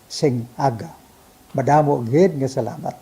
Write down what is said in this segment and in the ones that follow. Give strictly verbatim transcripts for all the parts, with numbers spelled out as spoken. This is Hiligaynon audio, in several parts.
sing aga. Madamo gid nga salamat.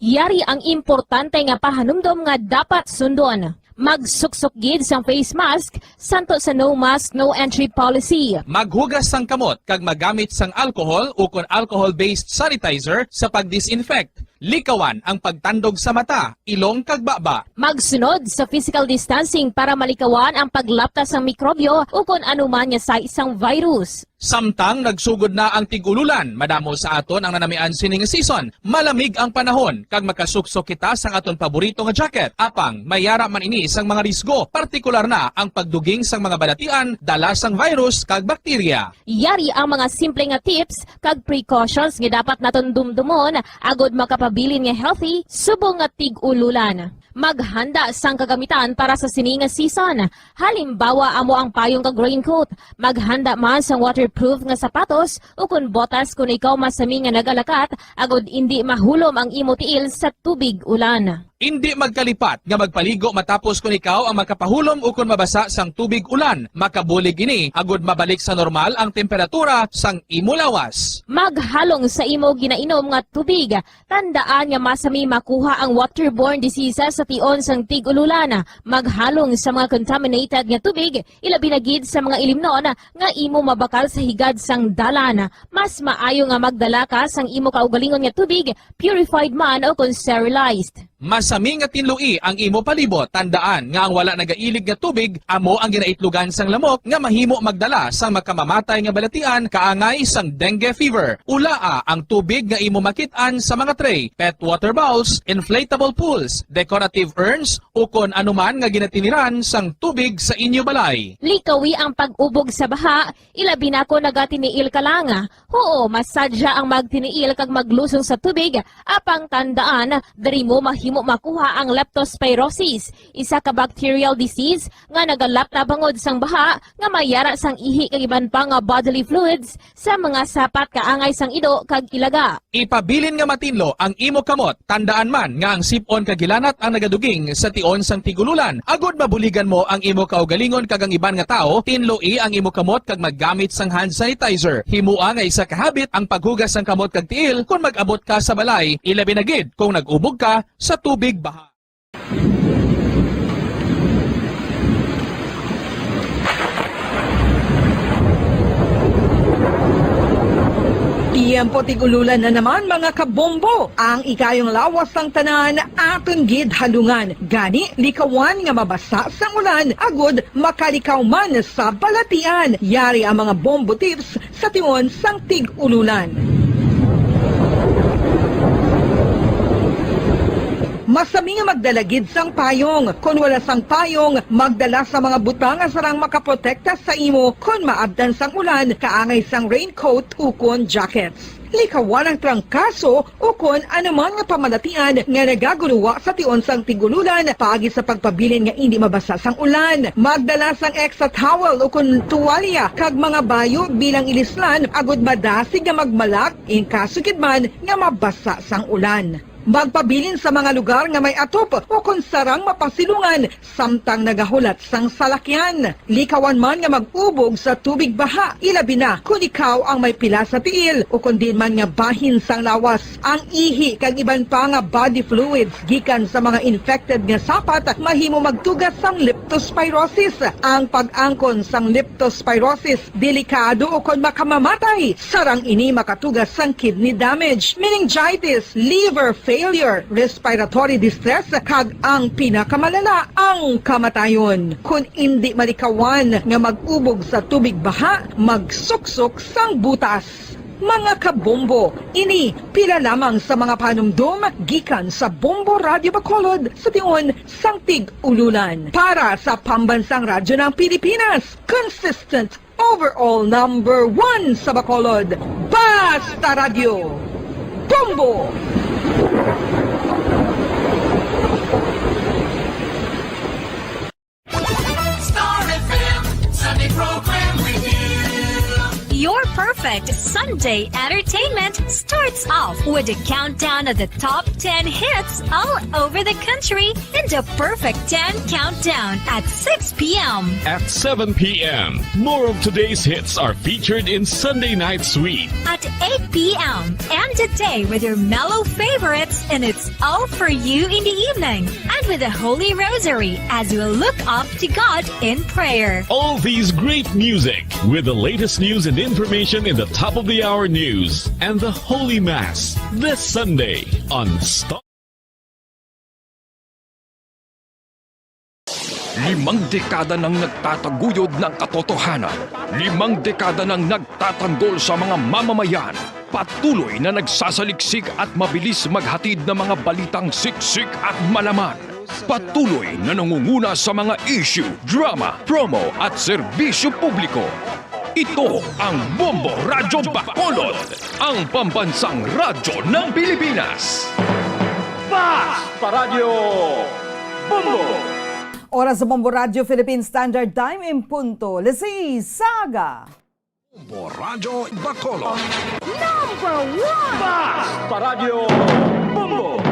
Yari ang importante nga pahanumdom nga dapat sundon. Magsuksok gid sang face mask santo sa no mask, no entry policy. Maghugas sang kamot kag magamit sang alcohol ukon alcohol-based sanitizer sa pag-disinfect. Likawan ang pagtandog sa mata, ilong kag baba. Magsunod sa physical distancing para malikawan ang paglapta sang mikrobyo ukon anuman nga size sang virus. Samtang nagsugod na ang tig-ululan, madamo sa aton ang nanamian sini nga season. Malamig ang panahon kag makasuksok kita sang aton paborito nga jacket. Apang may ara man ini sang mga risgo, partikular na ang pagduging sang mga balatian, dala sang virus kag bakterya. Yari ang mga simple nga tips kag precautions nga dapat naton dumdumon agod makapabilin nga healthy subong nga tig-ululan. Maghanda sang kagamitan para sa sini nga season. Halimbawa, amo ang payong kag raincoat. Maghanda man sang waterproof nga sapatos ukon botas kon ikaw masami nga nagalakat, agod indi mahulom ang imo tiil sa tubig ulan. Indi magkalipat nga magpaligo matapos kon ikaw ang makapahulom ukon mabasa sang tubig ulan. Makabulig ini agod mabalik sa normal ang temperatura sang imo lawas. Maghalong sa imo ginainom nga tubig. Tandaan nga masami makuha ang waterborne diseases sa tion sang tig-ululan. Maghalong sa mga contaminated nga tubig, ilabi na gid sa mga ilimnon nga imo mabakal sa higad sang dalan. Mas maayo nga magdala ka sang imo kaugalingon nga tubig, purified man o kon sterilized. Masami nga tinloi ang imo palibot. Tandaan nga ang wala nagailig nga tubig amo ang ginaitlogan sang lamok nga mahimo magdala sang makamamatay nga balatian kaangay sang dengue fever. Ulaa ang tubig nga imo makit-an sa mga tray, pet water bowls, inflatable pools, decorative urns, ukon anuman nga ginatiniran sang tubig sa inyo balay. Likawi ang pag-ubog sa baha, ilabi na kon nagatiniil ka lang. Huo, masadya ang magtiniil kag maglusong sa tubig, apang tandaan, diri mo mahimo makuha ang leptospirosis, isa ka bacterial disease nga nagalapta bangod sang baha nga may ara sang ihi kag iban pa nga bodily fluids sa mga sapat kaangay sang ido kag ilaga. Ipabilin nga matinlo ang imo kamot. Tandaan man nga ang sip-on kag hilanat ang nagaduging sa tion sang tig-ululan. Agod mabuligan mo ang imo kaugalingon kag ang iban nga tawo, tinloi ang imo kamot kag maggamit sang hand sanitizer. Himoa nga isa ka habit ang paghugas sang kamot kag tiil kon mag-abot ka sa balay, ilabi na gid kon nag-ubog ka sa tubig baha. Tiyempo tig-ululan na naman, mga kabombo. Ang ikayong lawas sang tanan aton gid halungan. Gani, likawan nga mabasa sang ulan agod makalikaw man sa balatian. Yari ang mga bombo tips sa tion sang tig-ululan. Masami nga magdala gid sang payong. Kon wala sang payong, magdala sa mga butang nga sarang makaprotekta sa imo kon maabtan sang ulan, kaangay sang raincoat ukon jackets. Likawan ang trangkaso ukon anuman nga pamalatian nga nagaguluwa sa tion sang tig-ululan paagi sa pagpabilin nga indi mabasa sang ulan. Magdala sang extra towel ukon tuwalya kag mga bayo bilang ilislan agod madasig nga magmalak in kaso gid man nga mabasa sang ulan. Magpabilin sa mga lugar nga may atop ukon sarang mapasilungan samtang nagahulat sang salakyan. Likawan man nga mag-ubog sa tubig baha, ilabi na kon ikaw ang may pila sa tiil ukon diin man nga bahin sang lawas. Ang ihi kag iban pa nga body fluids gikan sa mga infected nga sapat mahimo magtuga sang leptospirosis. Ang pag-angkon sang leptospirosis delikado ukon makamamatay. Sarang ini makatuga sang kidney damage, meningitis, liver failure, respiratory distress, kag ang pinakamalala, ang kamatayon. Kon indi malikawan nga mag-ubog sa tubig baha, magsuksok sang butas. Mga kabombo, ini pila lamang sa mga panumdom gikan sa Bombo Radyo Bacolod sa tion sang tig-ululan. Para sa Pambansang Radyo ng Pilipinas, consistent overall number one sa Bacolod, Basta Radyo, Bombo! Star F M, Sunday program with you. Your perfect Sunday entertainment starts off with a countdown of the top ten hits all over the country in the Perfect ten Countdown at six p.m. At seven p.m., more of today's hits are featured in Sunday Night Sweet. At eight p.m., end the day with your mellow favorites, and it's all for you in the evening, and with the Holy Rosary as we look up to God in prayer. All these great music with the latest news and information in the top of the hour news and the Holy Mass this Sunday on Star. Limang dekada nang nagtataguyod ng katotohanan. Limang dekada nang nagtatanggol sa mga mamamayan. Patuloy na nagsasaliksik at mabilis maghatid ng mga balitang siksik at malaman. Patuloy na nangunguna sa mga issue, drama, promo at serbisyo publiko. Ito ang Bombo Radyo Bacolod, ang pambansang radyo ng Pilipinas. Fast Paradyo Bombo! Oras sa Bombo Radyo Philippine Standard Time in punto. Lisi Saga. Bombo Radyo Bacolod. Number one! Fast Paradyo Bombo!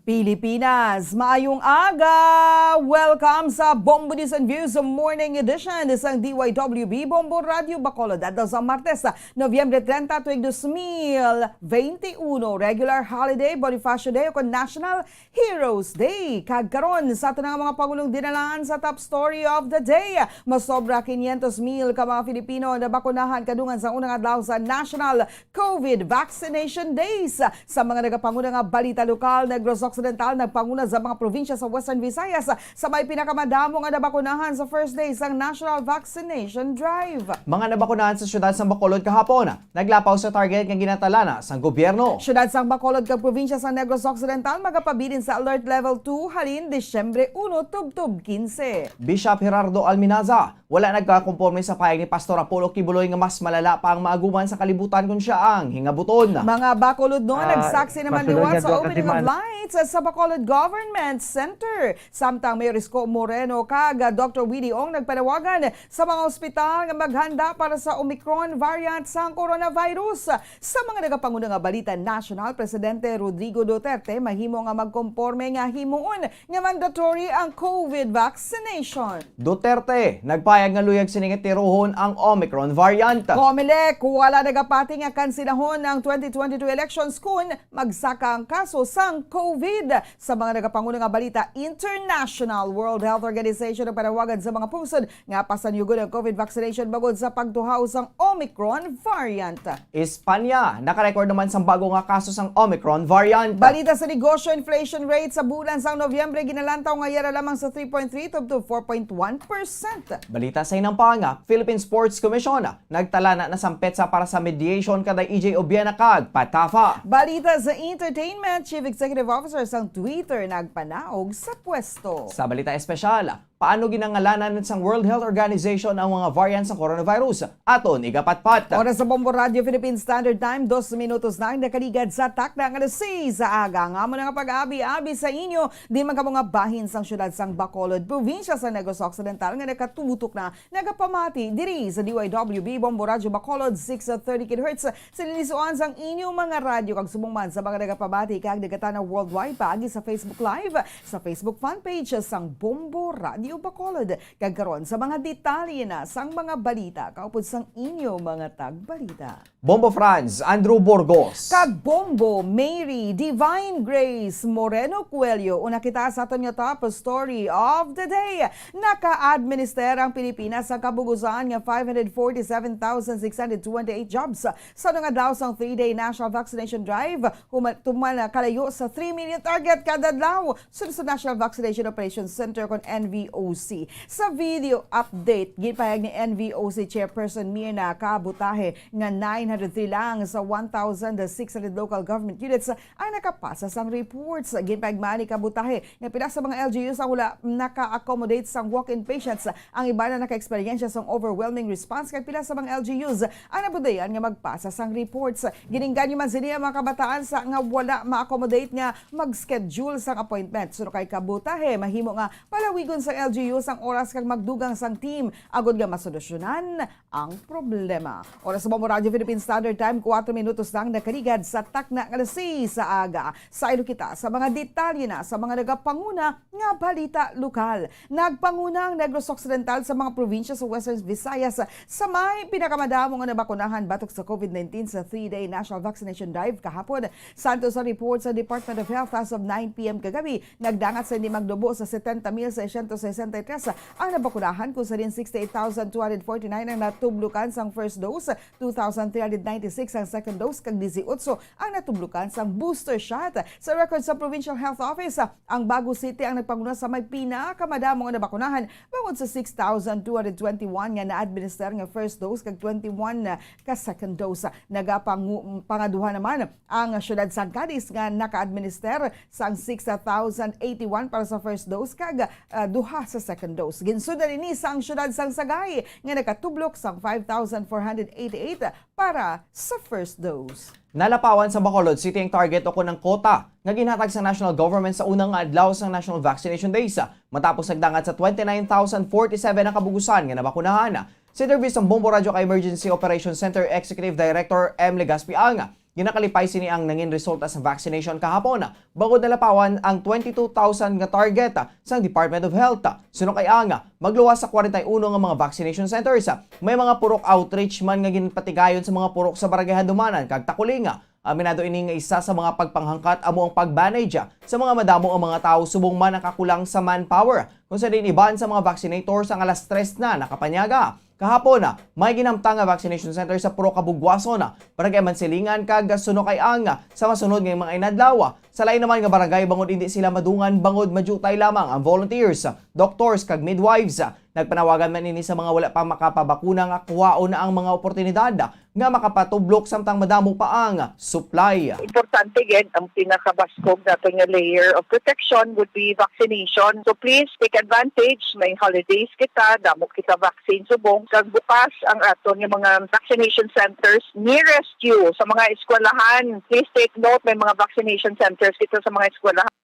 Pilipinas, maayong aga! Welcome sa Bombo News and Views Morning Edition sang D Y W B Bombo Radyo Bacolod. Adlaw sa Martes, Nobyembre treinta, tuig dos mil veintiuno, regular holiday, Bonifacio Day, o kon National Heroes Day. Kag karon, sa aton nga mga pangulong dinalaan sa top story of the day, masobra quinientos mil ka mga Filipino nabakunahan kadungan sa unang adlaw sa National COVID Vaccination Days. Sa mga nagapanguna nga balita lokal, Negros Occidental nagpanguna sa mga probinsya sa Western Visayas sa may pinakamadamo nga nabakunahan sa first day sang National Vaccination Drive. Mga nabakunahan sa siyudad sang Bacolod kahapon naglapaw sa target nga ginatalana sang gobyerno. Siyudad sang Bacolod kag probinsya sang Negros Occidental magapabilin sa Alert Level two halin Disyembre uno tubtob quince. Bishop Gerardo Alminaza, wala nagkakomporme sa pahayag ni Pastor Apollo Kibuloy nga mas malala pa ang maaguman sa kalibutan kon sia ang hingabuton. Mga Bacolodnon, ah, nagsaksi naman liwat sa opening of lights sa Bacolod Government Center. Samtang Mayor Isko Moreno kag Doctor Willie Ong nagpanawagan sa mga ospital nga maghanda para sa Omicron variant sang coronavirus. Sa mga nagapanguna nga balita nasyonal, Presidente Rodrigo Duterte mahimo nga magkomporme nga himuon nga mandatory ang COVID vaccination. Duterte nagpahayag nga luyag sini nga tirohon ang Omicron variant. Comelec, wala nagapati nga kansilahon ang twenty twenty-two elections kon magsaka ang kaso sang COVID. Sa mga nagapanguna nga balita international, World Health Organization nagpanawagan sa mga pungsod nga pasanyugon ang COVID vaccination bangod sa pagtuhaw sang Omicron variant. Espanya, nakarecord naman sang bago nga kaso sang Omicron variant. Balita sa negosyo, inflation rate sa bulan sang Nobyembre ginalantaw nga yara lamang sa three point three tubtob four point one percent. Balita sa hinampang, Philippine Sports Commission nagtalana na sang petsa para sa mediation kada E J Obiena kag Patafa. Balita sa entertainment, Chief Executive Officer sang Twitter nagpanaog sa pwesto. Sa balita espesyal, paano ginangalanan sang World Health Organization ang mga variant sa coronavirus? Aton igapatpat. Oras sa Bombo Radio Philippine Standard Time, dos minutos na ang nakaligad sa takna nga alas seis sa aga. Ang amo na nga pag-abi-abi sa inyo, di man kamo nga bahin sang siyudad sang Bacolod, probinsya sa Negros Occidental, nga nakatutok na nagapamati diri sa D Y W B Bombo Radyo Bacolod, six thirty kilohertz, sa lilisuan sang inyo mga radyo, kag subong man sa mga nagapamati kag nagatanaw worldwide paagi sa Facebook Live, sa Facebook fan page sang Bombo Radyo Bacolod. Kag karon, sa mga detalye na sang mga balita, kaupod sang inyo mga tagbalita. Bombo Franz, Andrew Burgos. Kag Bombo Mary Divine Grace Moreno Coelho. Una kita sa aton nga top story of the day. Naka-administer ang Pilipinas sa kabugusan nga five hundred forty-seven thousand six hundred twenty-eight jobs sa unang adlaw sang three-day national vaccination drive, human, tuman na kalayo sa three million target kada adlaw. Sunod sa National Vaccination Operations Center kon N V O C. Sa video update, ginpahayag ni N V O C Chairperson Mirna Kabutahe nga nine Three lang sa one thousand six hundred local government units ang nakapasa sang reports. Ginpaigmaan ni kabutahe nga pila sa mga L G Us ang wala naka-accommodate sang walk-in patients. Ang iban na naka-eksperyensya sang overwhelming response, kag pila sa mga L G Us ang nabudlayan nga magpasa sang reports. Ginengganyo man sini ang mga kabataan sa nga wala ma-accommodate nga mag-schedule sang appointment. Suno kay kabutahe, mahimo nga palawigon sang L G Us ang oras kag magdugang sang team agod nga masolusyonan ang problema. Oras sa Bombo Radyo Philippine Standard Time, kuwatro minutos lang nakaligad sa takna nga alas seis sa aga. Saylo kita sa mga detalye na sa mga nagapanguna nga balita lokal. Nagpanguna ang Negros Occidental sa mga probinsya sa Western Visayas sa may pinakamadamo nga nabakunahan batok sa COVID nineteen sa three-day national vaccination drive kahapon. Santos sa report sa Department of Health, as of nine p m kagabi, nagdangat sa hindi magdubo sa setenta mil seiscientos sesenta y tres ang nabakunahan, kung sa din sixty-eight thousand two hundred forty-nine ang natublokan sang first dose, two thousand three hundred ninety-six ang second dose, kag disiotso ang natublokan sang booster shot. Sa record sa Provincial Health Office, ang Bago City ang nagpanguna sa may pinakamadamo nga nabakunahan, bangod sa six thousand two hundred twenty-one nga na-administer nga first dose kag twenty-one ka second dose. Nagapangu-, pangaduha naman ang siyudad sang Cadiz nga naka-administer sang six thousand eighty-one para sa first dose kag, ah, duha sa second dose. Ginsundan ini sang siyudad sang Sagay nga nakatublok sang five thousand four hundred eighty-eight para sa first dose. Nalapawan sa Bacolod City ang target o kon ang quota nga ginhatag sa national government sa unang nga adlaw sang National Vaccination Days, matapos nagdangat sa twenty-nine thousand forty-seven ang kabugusan nga nabakunahan. Sa interview sang Bombo Radyo kay Emergency Operations Center Executive Director M. Legaspi Ang, ginakalipay sini ang nangin resulta sa vaccination kahapon, bangod nalapawan ang twenty-two thousand nga target sang Department of Health. Suno kay Ang, magluwas sa kwarenta y uno nga mga vaccination centers. May mga purok outreach man nga ginpatigayon sa mga purok sa Barangay Handumanan kag Takuling. Aminado ini nga isa sa mga pagpanghangkat amo ang pag-manage sa mga madamo nga mga tawo subong man nakakulang sa manpower, kung sa diin iban sa mga vaccinators ang alas tres na nakapanyaga. Kahapon, may ginhamtang nga vaccination center sa Purok Kabugwason, Barangay Mansilingan, kag suno kay Ang sa masunod nga mga inadlaw. Sa lain naman nga barangay, bangod indi sila madungan, bangod madutay lamang ang volunteers, doctors, kag midwives. Nagpanawagan man ini sa mga wala pa makapabakuna nga kuhaon na ang mga oportunidad nga makapatublok samtang madamo pa ang supply. Importante gid ang pinakabaskog naton nga layer of protection would be vaccination. So please take advantage. May holidays kita, damo kita vaccine subong. Kag bukas ang aton nga mga vaccination centers nearest you sa mga eskwelahan. Please take note, may mga vaccination centers kita sa mga eskwelahan.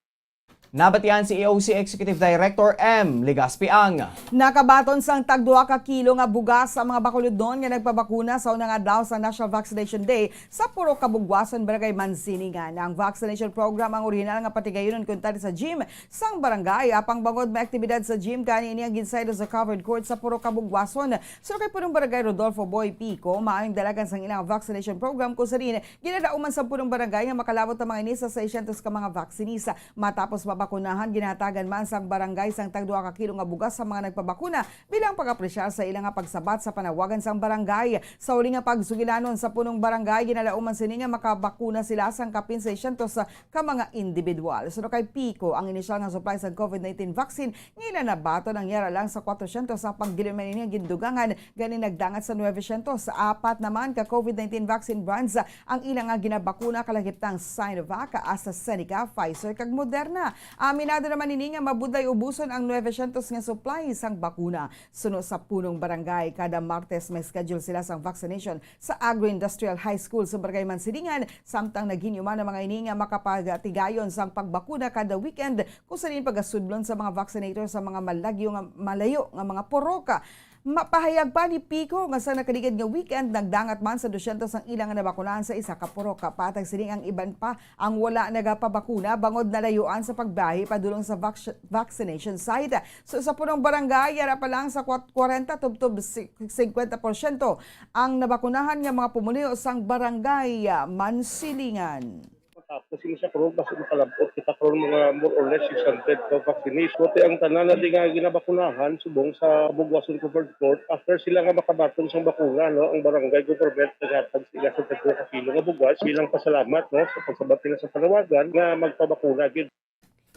Nabatian si E O C Executive Director M. Legaspi Ang. Nakabaton sang tagduha ka kilo nga bugas ang mga Bacolodnon nga nagpabakuna sa unang adlaw sa National Vaccination Day sa Purok Kabugwason, Barangay Mansilingan. Ang vaccination program ang orihinal nga patigayunon kuntani sa gym sang barangay. Apang bangod may aktibidad sa gym, gani ini ang ginsayod sa covered court sa Purok Kabugwason. Suno kay Punong Barangay Rodolfo Boy Pico, maayo ang dalagan sang ilang vaccination program, kung sa diin ginadauman sa Punong Barangay nga makalabot ang mga ini sa seiscientos ka mga vaccinees. Matapos mabakunahan, ginahatagan man sang barangay sang tagduha ka kilo nga bugas sa mga nagpabakuna bilang pag-apresyar sa ila nga pagsabat sa panawagan sang barangay. Sa huli nga pagsugilanon sa Punong Barangay, ginadauman sini nga makabakuna sila sang kapin seiscientos ka mga individual. Suno kay Pico, ang inisyal nga supply sang COVID nineteen vaccine nga ila nabaton ang yara lang sa kwatrosyentos, sa pagdili man ini nga gindugangan, gani nagdangat sa nuwebesyentos. Apat naman ka COVID nineteen vaccine brands ang ila nga ginabakuna, kalagip ang Sinovac, AstraZeneca, Pfizer, kag Moderna. Aminado naman ini nga mabudlay ubuson ang nuwebesyentos nga supply sang bakuna. Suno sa Punong Barangay, kada Martes may schedule sila sang vaccination sa Agro-Industrial High School sa Barangay Mansilingan, samtang naghinumdom ang mga ini nga makapagtigayon sang pagbakuna kada weekend, kung sa diin pagasudlon sa mga vaccinator sa mga malagyo nga, malayo nga mga purok. Mapahayag pa ni Pico nga sa nakaligad nga weekend, nagdangat man sa dusyentos ang ila nga nabakunahan sa isa ka purok. Patag sini, ang iban pa ang wala nagapabakuna bangod nalayuan sa pagbiyahe padulong sa vac-, vaccination site. So, sa Punong Barangay, yara pa lang sa kwat-, kwarenta tubtob si-, singkwenta porsyento ang nabakunahan nga mga pumuluyo sang Barangay, ah, Mansilingan. Tapos yung sa Krog, basta makalabot kita karon mga more or less six hundred ka vaccination. Pati ang tanan na di nga ginabakunahan, subong sa Bugwason Covered Court, after sila nga makabaton sang bakuna, no, ang barangay government naghatag sila sa tagduha ka kilo nga bugas bilang pasalamat, no, sa pagsabat nila sa panawagan nga magpabakuna gid.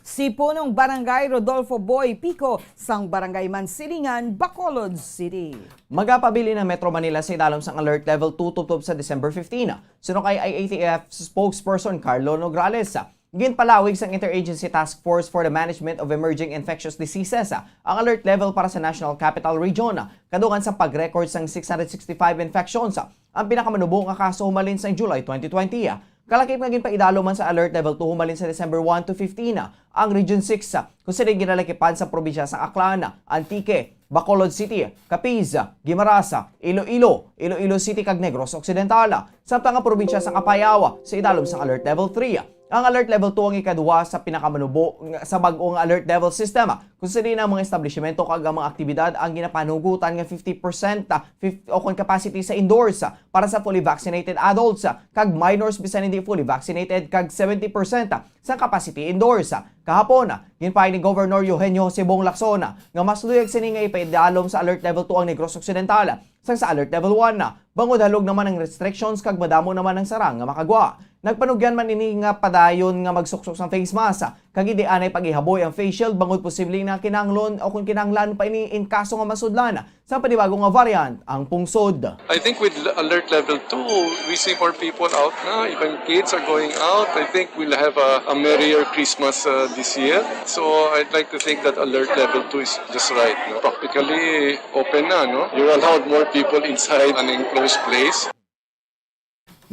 Si Punong Barangay Rodolfo Boy Pico sang Barangay Mansilingan, Bacolod City. Magapabilin ang Metro Manila sa idalom sang Alert Level two tubtob sa December fifteen. Suno kay I A T F spokesperson Carlo Nograles, ginpalawig sang Interagency Task Force for the Management of Emerging Infectious Diseases ang alert level para sa National Capital Region, kadungan sa pag-record sang six hundred sixty-five infections. Ang pinakamanubo nga kaso humalin sang July twenty twenty, kalakip nga ginpaidalom man sa Alert Level two humalin sa December one to fifteen, ang Region six, kung sini ginalakipan sa probinsya sa Aklan, Antique, Bacolod City, Capiz, Guimaras, Iloilo, Iloilo City, kag Negros Occidental, samtang ang probinsya sa Apayao sa idalom sang Alert Level three. Ang Alert Level two ang ikaduha sa pinakamanubo nga, sa bag-o nga alert level system, kung sini ang mga establishmento kag ang mga aktibidad ang ginapanugutan nga fifty percent, ah, fif-, o kon capacity sa indoors, ah, para sa fully vaccinated adults, ah, kag minors bisan hindi fully vaccinated, kag seventy percent, ah, sa capacity indoors. Kahapon, ah, ginpahay ni Governor Eugenio Jose Bong Lacson, ah, nga mas luyag sini nga ipaidalom sa Alert Level two ang Negros Occidental, sang sa Alert Level one na, bangod halog naman ang restrictions kag madamo naman ang sarang nga makagwa. Nagpanugyan man ini nga padayon nga magsuksok sang face mask, kag hindi anay pag-ihaboy ang face shield bangod posible na kinahanglan o kung kinahanglan pa ini in kaso nga masudlan sa panibago nga variant ang pungsod. I think with Alert Level two, we see more people out na, even kids are going out. I think we'll have a, a merrier Christmas, uh, this year. So I'd like to think that Alert Level two is just right, no? Practically open na, no? You're allowed more people inside an enclosed place.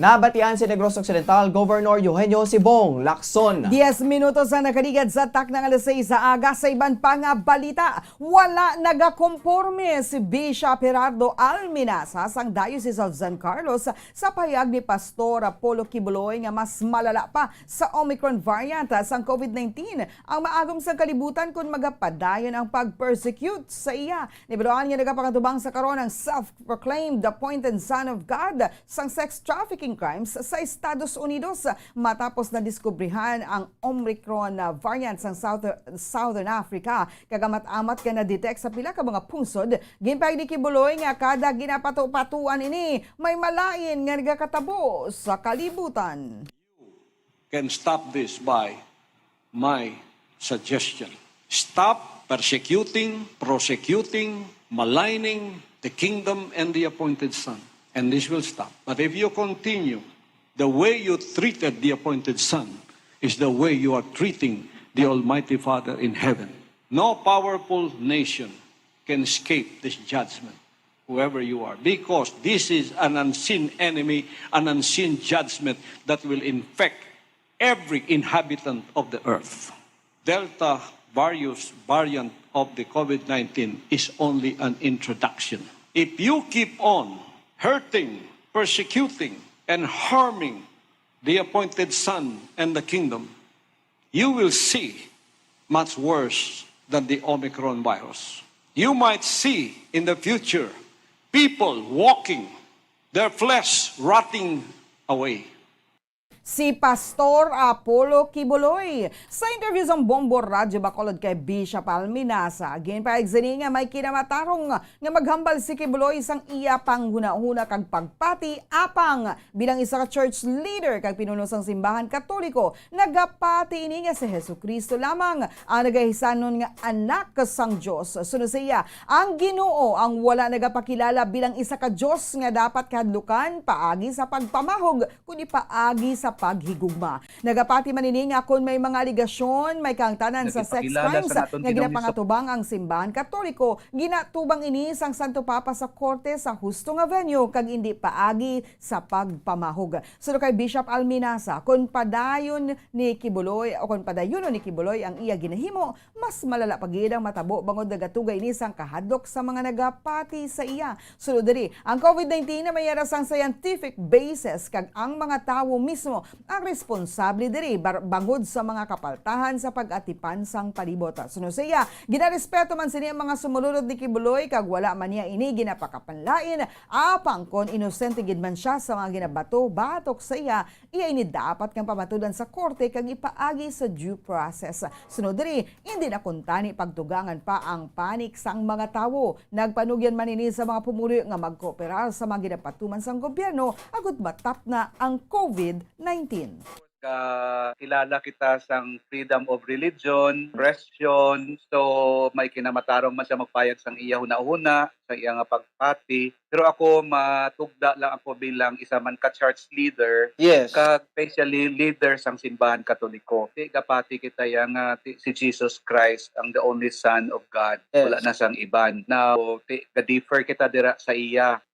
Nabatian si Negros Occidental Governor Eugenio Sibong Lacson. Diez minutos ang nakaligad sa takna nga alas sais sa aga. Sa iban pa nga balita, wala nagakomporme si Bishop Gerardo Alminasa sang Diocese of San Carlos sa pahayag ni Pastor Apollo Kibuloy nga mas malala pa sa Omicron variant sang COVID nineteen ang maagom sang kalibutan kon magapadayon ang pag-persecute sa iya. Nahibaluan nga nagapangatubang sa karon ang self-proclaimed appointed Son of God sang sex trafficking crimes sa Estados Unidos matapos nadiskubrihan ang Omicron variant sang South-, Southern Africa. Kag amat-amat nga na-detect sa pila ka mga pungsod, ginpahayag ni Kibuloy nga kada ginapatupatuan ini, may malain nga nagakatabo sa kalibutan. Can stop this by my suggestion. Stop persecuting, prosecuting, maligning the kingdom and the appointed son. And this will stop. But if you continue, the way you treated the appointed son is the way you are treating the Almighty Father in heaven. No powerful nation can escape this judgment, whoever you are, because this is an unseen enemy, an unseen judgment that will infect every inhabitant of the earth. Delta various variant of the COVID nineteen is only an introduction. If you keep on hurting, persecuting, and harming the appointed son and the kingdom, you will see much worse than the Omicron virus. You might see in the future people walking, their flesh rotting away. Si Pastor Apollo Kibuloy. Sa interview sang Bombo Radyo Bacolod kay Bishop Alminasa, ginpahayag sini nga may kinamatarong nga maghambal si Kibuloy sang iya panghunahuna kag pagpati apang bilang isa ka church leader kag pinuno sang simbahan Katoliko. Nagapati ini nga si Jesu-Cristo lamang ang nagahisanon nga Anak sang Dios. Suno sa iya, ang Ginoo ang wala nagapakilala bilang isa ka Dios nga dapat kahadlukan paagi sa pagpamahog, kundi paagi sa paghigugma. Nagapati man ini nga kon may mga alegasyon, may kahangtanan sa sex crimes nga ginapangatubang ang simbahan Katoliko, ginatubang ini sang Santo Papa sa korte sa husto nga venue kag indi paagi sa pagpamahog. Suno kay Bishop Alminasa, kon padayon ni Kibuloy o kon padayonon ni Kibuloy ang iya ginahimo, mas malala pa gid ang matabo bangod nagatugay ini sang kahadlok sa mga nagapati sa iya. Sulod diri, ang COVID nineteen na may ara sang scientific basis kag ang mga tawo mismo ang responsable diri bar-, bangod sa mga kapaltahan sa pag-atipan sang palibot. Suno sa iya, ginarespeto man sini ang mga sumulunod ni Kibuloy kag wala man niya ini ginapakapanlain apang kon inosente gid man sia sa mga ginabato batok sa iya, iya ini dapat nga pamatudan sa korte kag ipaagi sa due process. Sunod diri, indi na kuntani pagtugangan pa ang panic sang mga tawo. Nagpanugyan man ini sa mga pumuluyo nga magkooperar sa mga ginapatuman sang gobyerno agud matapna ang COVID nineteen. Ka-, kilala kita sang freedom of religion, expression. So, may kinamatarong man siya magpayag sang iya hunahuna, sa iya nga pagpati. Pero ako, matugda lang ako bilang isa man ka church leader, Yes. kag especially leader sang simbahan Katoliko. Ti gapati kita ya nga ti, si Jesus Christ ang the only Son of God. Yes. Wala na sang iban. Now, ti, ga-differ kita dira sa iya.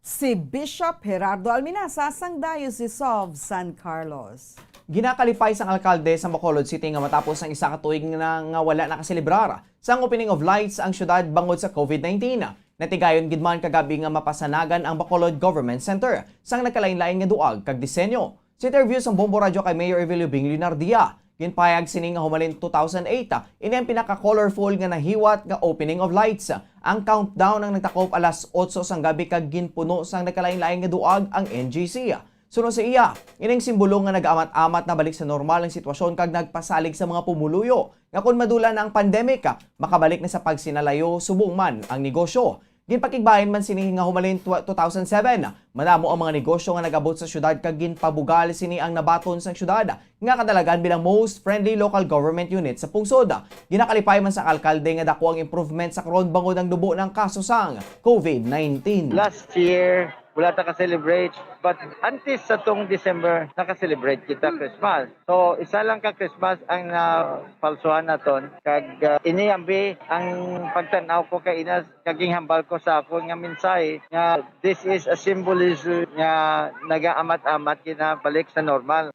Si Bishop Gerardo Alminaza sang Diocese of San Carlos. Ginakalipay sang alkalde sa Bacolod City nga matapos ang isa ka tuig na nga wala nakaselebrar sang opening of lights ang syudad bangod sa covid nineteen. Natigayon gid man kagabi nga mapasanagan ang Bacolod Government Center sang nagkalain-lain nga duag kag disenyo. Sa interview sang Bombo Radyo kay Mayor Evelio Bing Leonardia, ginpahayag sini nga humalin two thousand eight, ah, ini ang pinaka-colorful nga nahiwat nga opening of lights. Ang countdown ang nagtakop alas otso sang gabi kag ginpuno sang nagkalain-lain nga duag ang N G C. Suno sa iya, ining simbolo nga nag-amat-amat na balik sa normal ang sitwasyon kag nagpasalig sa mga pumuluyo nga kon madula na ang pandemic, makabalik na sa pagsinalayo subong man ang negosyo. Ginpakigbahin man sini nga humalin tw-, two thousand seven, madamo ang mga negosyo nga nag-abot sa syudad kag ginpabugal sini ang nabaton sang syudad nga kadalagan bilang most friendly local government unit sa pungsod. Ginakalipay man sa alkalde nga dako ang improvement sa karon bangod ang nubo ng kaso sang covid nineteen. Last year, wala ta ka-celebrate. But antes sa tong December, naka-celebrate kita Christmas. So, isa lang ka Christmas ang napalsuhan naton. Kag, ah, ini ambi ang pagtan-aw ko kay ina, kag ginhambal ko sa akon nga mensahe nga this is a symbolism nga nagaamat-amat ginabalik sa normal.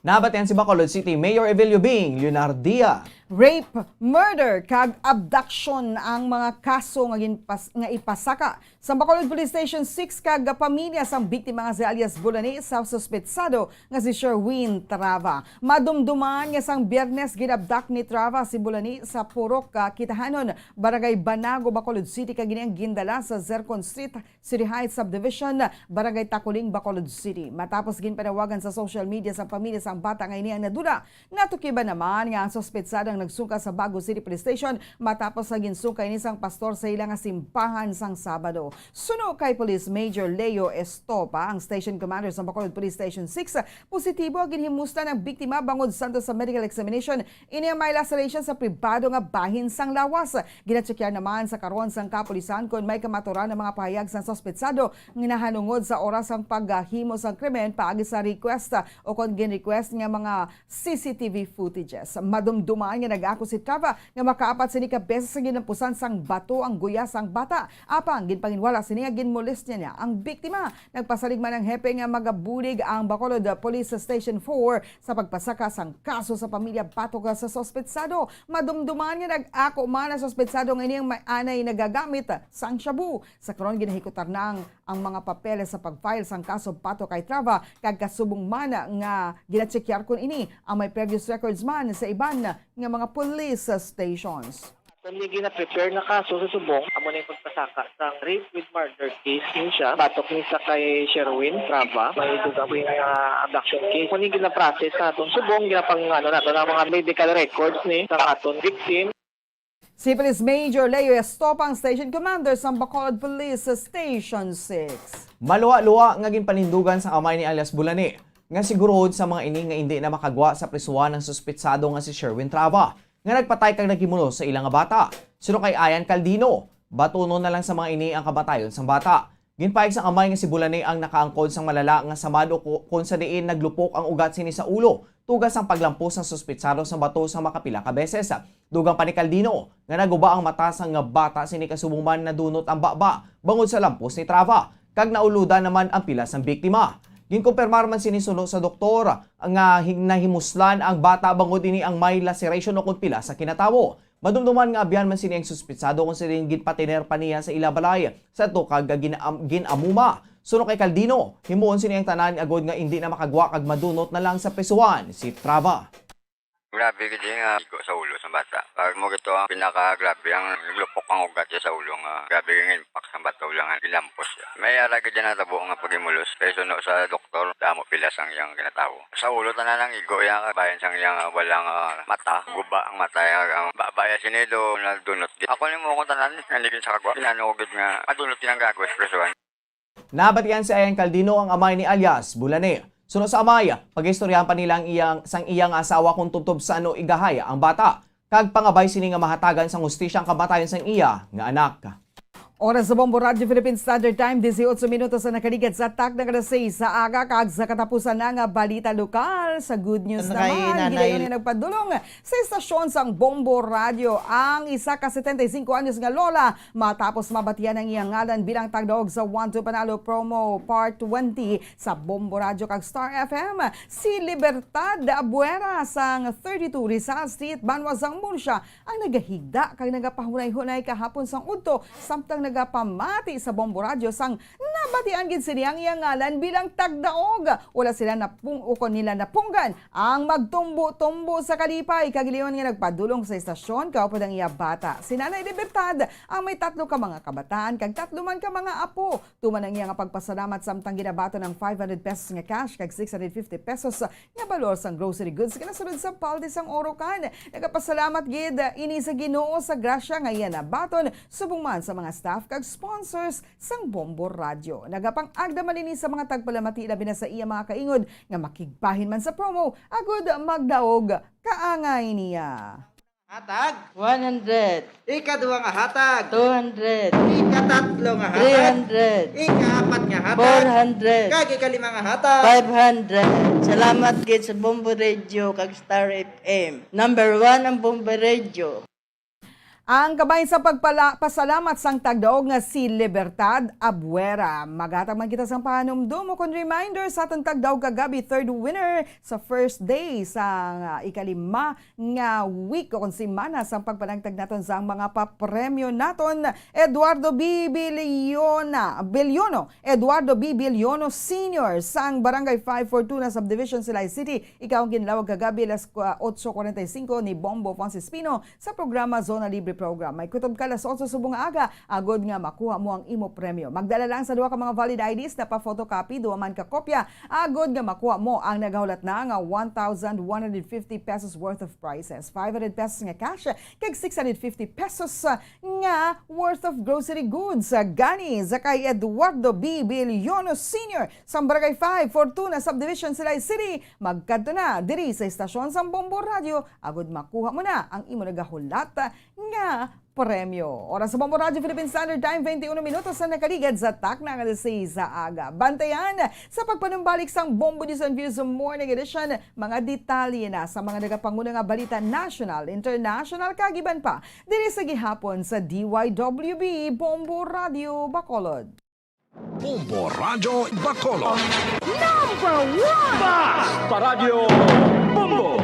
Nabatian si Bacolod City Mayor Evelio Bing Leonardia. Rape, murder, kag abduction ang mga kaso nga ginpas-, nga ipasaka sa Bacolod Police Station six kag pamilya sang biktima nga si alias Bulani sa suspetsado nga si Sherwin Trava. Madumduman nga sang Biyernes ginabdak ni Trava si Bulani sa Purok, ah, Kitahanon, Barangay Banago, Bacolod City, kag ini ang gindala sa Zircon Street, City Heights Subdivision, Barangay Taculing, Bacolod City. Matapos ginpanawagan sa social media sang pamilya sang bata nga ini ang nadula, natukiban naman nga ang suspetsado ang nagsungka sa Bago City Police Station matapos sa ginsungka ini sang pastor sa ila nga simbahan sang Sabado. Suno kay Police Major Leo Estopa, ang Station Commander sa Bacolod Police Station six, positibo ang ginhimuslan ang biktima bangod santos sa medical examination, ini ang may laceration sa pribado nga bahin sang lawas. Ginachekyar naman sa karon sang kapulisan kon may kamaturan ang mga pahayag sang suspetsado nga nahanungod sa oras sang paghimo sang krimen paagi sa request o kon gin-request nga mga C C T V footages. Madumduman nga nag-ako si Trava nga makaapat sini ka beses nga ginampusan sang bato ang guya sang bata. Apang ginpanginwala sini nga ginmolestya niya ang biktima. Nagpasalig man ang hepe nga magabulig ang Bacolod Police Station four sa pagpasaka sang kaso sa pamilya batok sa suspetsado. Madumduman nga nag-ako man ang suspetsado nga ini ang may anay nagagamit sang shabu. Sa karon, ginahikutan na ang, ang mga papeles sa pag-file sang kaso batok kay Trava, kag kasubong man nga ginachekyar kon ini ang may previous records man sa iban nga mga police stations. Kung may gina-prepare nga kaso sa subong, amo na yung pagpasaka sa rape with murder case, yun siya. Batok ni sa kay Sherwin Trava, may dugang nga abduction case. Kung yung gina-process sa atong subong, ginapang ano nato na mga medical records ni sa aton victim. Si Police Major Leo Estopa ang Station Commander sa Bacolod Police Station six. Maluwa-luwa nga ginpanindugan sa amay ni alias Bulani nga sigurohon sa mga ini nga indi na makagwa sa prisuhan ang suspitsado nga si Sherwin Trava nga nagpatay kag naghimulos sa ila nga bata. Suno kay Ayan Caldino, batunon na lang sa mga ini ang kamatayon sang bata. Ginpahayag sang amay nga si Bulani ang nakaangkon sang malala nga samad o ku-, kon sa diin naglupok ang ugat sini sa ulo, tuga sang paglampos sang suspitsado sang bato sang makapila ka beses. Dugang pa ni Caldino nga naguba ang mata sang nga bata sini kasubong man nadunot ang baba bangod sa lampos ni Trava, kag nauludan naman ang pila sang biktima. Ginkumpirmar man sini suno sa doktor nga hi-, nahimuslan ang bata bangod ini ang may laceration o kon pila sa kinatawo. Madumduman nga abyan man sini ang suspitsado kon sa diin ginpatiner pa niya sa ila balay sa tukag nga gin-, gin-amuma. Suno kay Caldino, himuon sini ang tanan agod nga indi na makagwa kag madunot na lang sa prisuhan si Trava. Grabe gid nga igo sa ulo sa bata. Pag mo gito ang pinakagrabe ang lupok ang ugat niya sa ulo nga grabe nga impact sa bato lang ang gilampos siya. May ara gid na tabo nga paghimulos kay suno sa doktor damo pila sang iyang kinatawo. Sa ulo tanan ang igo iya, bayan sang iyang, ah, wala nga, ah, mata, guba ang mata iya, ang ba-, baya sini do nadunot gid. Ako nimo akong tanan, nanigin sa kagwa. Inano ko gid nga madunot gid ang gago sa prisuhan. Nabatian si Ayan Caldino ang amay ni alias Bulani. Suno sa amay, pagaistoryahan pa nila ang iyang, sang iyang asawa kung tubtob sa ano igahaya ang bata, kag pangabay sini nga mahatagan sang hustisya ang kamatayon sang iya nga anak. Oras sa Bombo Radyo Philippine Standard Time, disiotso minutos ang nakaligad sa takna nga alas sais sa aga, kag sa katapusan na nga balita lokal, sa good news Ano kay naman, Nanay gidayon nga nagpadulong sa istasyon sang Bombo Radyo ang isa ka setenta y cinco anyos nga lola matapos mabatian ang iyang ngalan bilang tagdaog sa One to Panalo Promo Part twenty sa Bombo Radyo kag Star F M. Si Libertad Abuera sang thirty-two Rizal Street, Banwa sang Murcia, ang nagahigda kag nagapahunay-hunay kahapon sang udto samtang nagapamati sa Bombo Radyo sang nabatian gid sini ang iyang ngalan bilang tagdaog. Wala sila napung-, ukon nila napunggan ang magtumbo-tumbo sa kalipay kag gilingon nga nagpadulong sa istasyon kaupod ang iya bata. Si Nanay Libertad ang may tatlo ka mga kabataan kag tatlo man ka mga apo. Tuman ang iya nga pagpasalamat samtang ginabaton ang five hundred pesos nga cash kag six hundred fifty pesos nga balor sang grocery goods nga nasulod sa palde sang Orocan. Nagapasalamat gid ini sa Ginoo sa grasya nga iya nabaton, subong man sa mga staff kag sponsors sang Bombo Radyo. Nagapang-agda man ini sa mga tagpalamati, labi na sa iya mga kaingod nga makigbahin man sa promo agud magdaog kaangay niya. Hatag. One hundred. Ikaduha nga hatag. Two hundred. Ikatatlo nga hatag. Three hundred. Ikaapat nga hatag. Four hundred. Kag ikalima nga hatag. Five hundred. Salamat gid sa Bombo Radio kag Star F M. Number one ang Bombo Radio. Ang kabay sa pagpala-, pasalamat sang tagdaog nga si Libertad Abuera. Maghatag man kita sang pahanumdom ukon reminder sa aton tagdaog kagabi, third winner sa first day sa, ah, ikalima nga week o kon semana sang pagpanagtag naton sang mga papremyo naton. Eduardo B. Biliona, Biliono, Eduardo B. Biliono Senior sang Barangay five Fortuna Subdivision, Silay City. Ikaw ang ginlawag kagabi alas otso cuarenta y cinco ni Bombo Francis Pino sa programa Zona Libre Program. May kutob ka alas otso subong nga aga agod nga makuha mo ang imo premyo. Magdala lang sa duha ka mga valid I Ds na pa-photocopy, duha man ka kopya, agod nga makuha mo ang nagahulat na nga one thousand one hundred fifty pesos worth of prizes, five hundred pesos nga cash, kag six hundred fifty pesos, ah, nga worth of grocery goods. Ah, gani sa kay Eduardo B. Biliono Senior sa Barangay five, Fortuna Subdivision, Silay City. Magkadto na diri sa istasyon sang Bombo Radyo agod makuha mo na ang imo nagahulat nga premyo. Oras sa Bombo Radyo Philippine Standard Time, twenty-one minutos na nakaligad sa takna nga alas sais sa aga. Bantayan sa pagpanumbalik sang Bombo News and Views Morning Edition, mga detalye na sa mga nagapanguna nga balita national, international, kag iban pa diri sa gihapon sa D Y W B Bombo Radyo Bacolod. Bombo Radyo Bacolod. Number one! Basta Radyo Bombo!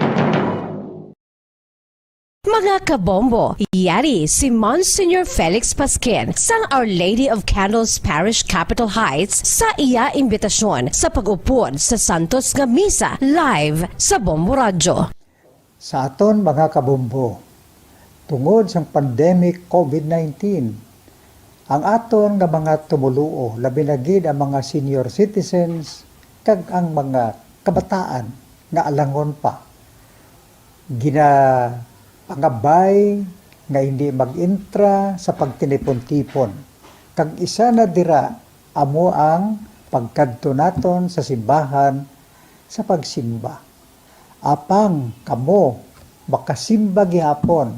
Mga kabombo, yari si Monsignor Felix Pasquin sang Our Lady of Candles Parish, Capitol Heights, sa iya imbitasyon sa pag-upod sa Santos nga Misa live sa Bombo Radyo. Sa aton mga kabombo, tungod sang pandemic COVID nineteen, ang aton nga mga tumoluo, labi na gid ang mga senior citizens kag ang mga kabataan nga alangon pa, ginapangabay nga hindi mag-entra sa pagtinipon-tipon, kag isa na dira amo ang pagkadto naton sa simbahan sa pagsimba. Apang kamo makasimba gihapon,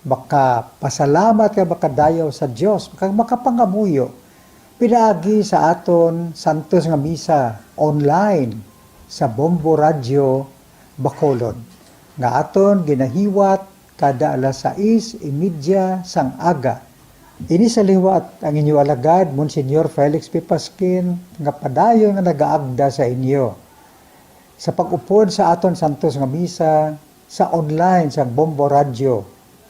makapasalamat kag makadayaw sa Dios, kag makapangamuyo pinaagi sa aton santos nga misa online sa Bombo Radyo Bacolod, nga aton ginahiwat kada alas sais y media sang aga. Ini sa liwat ang inyo alagad, Monsignor Felix P. Pasquin, nga padayon nga nagaagda sa inyo sa pag-upod sa aton santos nga misa sa online sang Bombo Radyo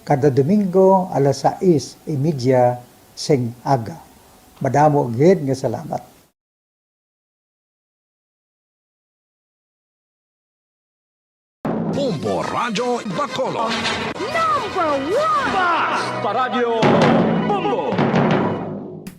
kada Domingo alas sais y media sing aga. Madamo gid nga salamat. Bombo Radyo Bacolod. Number one! Basta Radyo Bombo!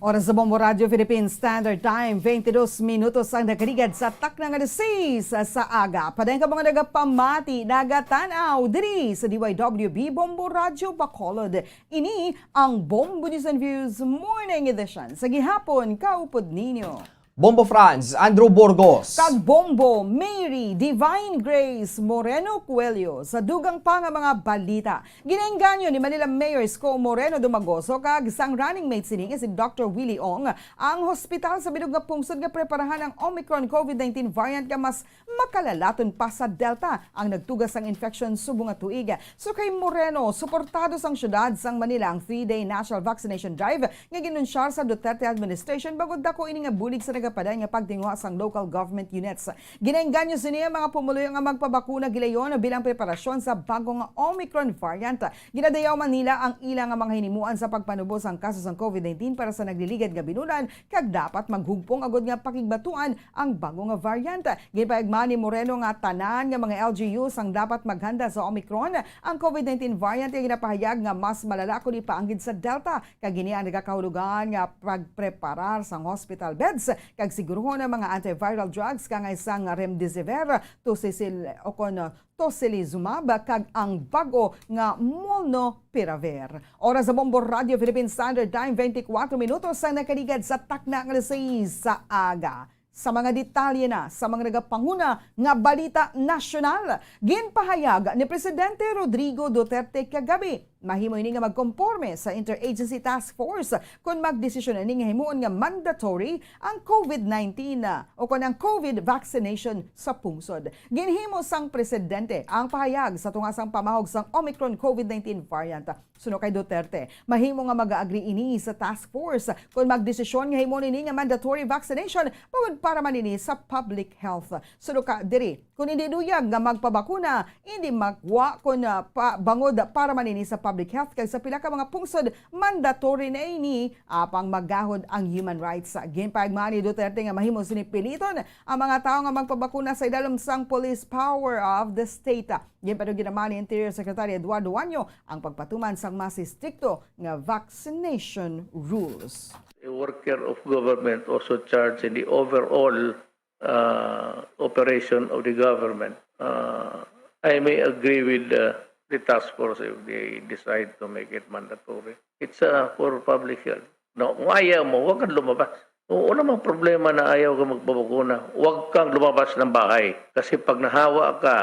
Oras sa Bombo Radyo Philippine Standard Time, twenty-dos minutos ang nakaligad sa takna nga alas sais sa aga. Padayon ka mga nagapamati, nagatan-aw diri sa D Y W B Bombo Radyo Bacolod. Ini ang Bombo News and Views Morning Edition sa gihapon, kaupod ninyo. Bombo Franz, Andrew Burgos. Kag Bombo Mary Divine Grace Moreno Coelho sa dugang pa nga mga balita. Ginaengganyo ni Manila Mayor Isko Moreno Dumagoso kag sang running mate sini nga si Doctor Willie Ong ang hospital sa bilog nga pungsod nga preparahan ang Omicron COVID nineteen variant nga mas makalalaton pa sa Delta ang nagtuga sang infeksyon subong nga tuig. So kay Moreno, suportado sang siyudad sang Manila ang three-day national vaccination drive nga ginunsyar sa Duterte administration bangod dako ini nga bulig sa nagapaday nga pagtinguha sang local government units. Ginaengganyo sini ang mga pumuluyo nga magpabakuna gilayon bilang preparasyon sa bago nga Omicron variant. Ginadayaw man nila ang ila nga mga hinimuan sa pagpanubo sang kaso sang COVID nineteen para sa nagliligad nga binulan kag dapat maghugpong agud nga pakigbatuan ang bago nga variant. Ginpayagma ni Moreno nga tanan nga mga L G Us ang dapat maghanda sa Omicron, ang COVID nineteen variant nga ginapahayag nga mas malala kundi pa anggid sa Delta, kag ini ang nagakahulugan nga pagpreparar sang hospital beds kag siguruhon ang mga antiviral drugs kangay sang remdesivir, tocilizumab, o kon tocilizumab kag ang bago nga molnupiravir. Oras sa Bombo Radio Philippine Standard Time, twenty-four minutos ang nakaligad sa takna nga alas sais sa aga. Sa mga detalye na sa mga nagapanguna nga balita nasyonal, ginpahayag ni Presidente Rodrigo Duterte kagabi, mahimo ini nga magkomporme sa Interagency Task Force kon magdesisyon ini nga himuon nga mandatory ang COVID nineteen, ah, o kon ang COVID vaccination sa pungsod. Ginhimo sang presidente ang pahayag sa tunga sang pamahog sang Omicron COVID nineteen variant. Suno kay Duterte, mahimo nga mag-agree ini sa task force kon magdesisyon nga himuon ini nga mandatory vaccination bangod para man ini sa public health. Suno ka diri, kon indi luyag nga magpabakuna, indi magwa kon, ah, pa, bangod para man ini sa public health kag sa pila ka mga pungsod mandatory na ini, apang magahod ang human rights. Ginpayagma ni Duterte nga mahimo sini piliton ang mga tawo nga magpabakuna sa idalom sang police power of the state. Ginpadugi naman ni Interior Secretary Eduardo Baño ang pagpatuman sang mas estrikto nga vaccination rules. A worker of government also charged in the overall, uh, operation of the government. Uh, I may agree with, uh, the task force if they decide to make it mandatory. It's, uh, for public health. No, kung ayaw mo, huwag kang lumabas. Kung wala mang problema na ayaw ka magpabakuna, huwag kang lumabas ng bahay. Kasi pag nahawa ka,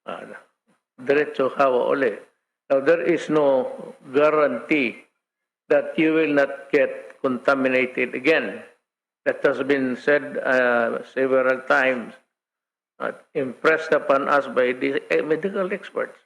ah, diretso hawa uli. Now, there is no guarantee that you will not get contaminated again. That has been said, uh, several times, uh, impressed upon us by the, eh, medical experts.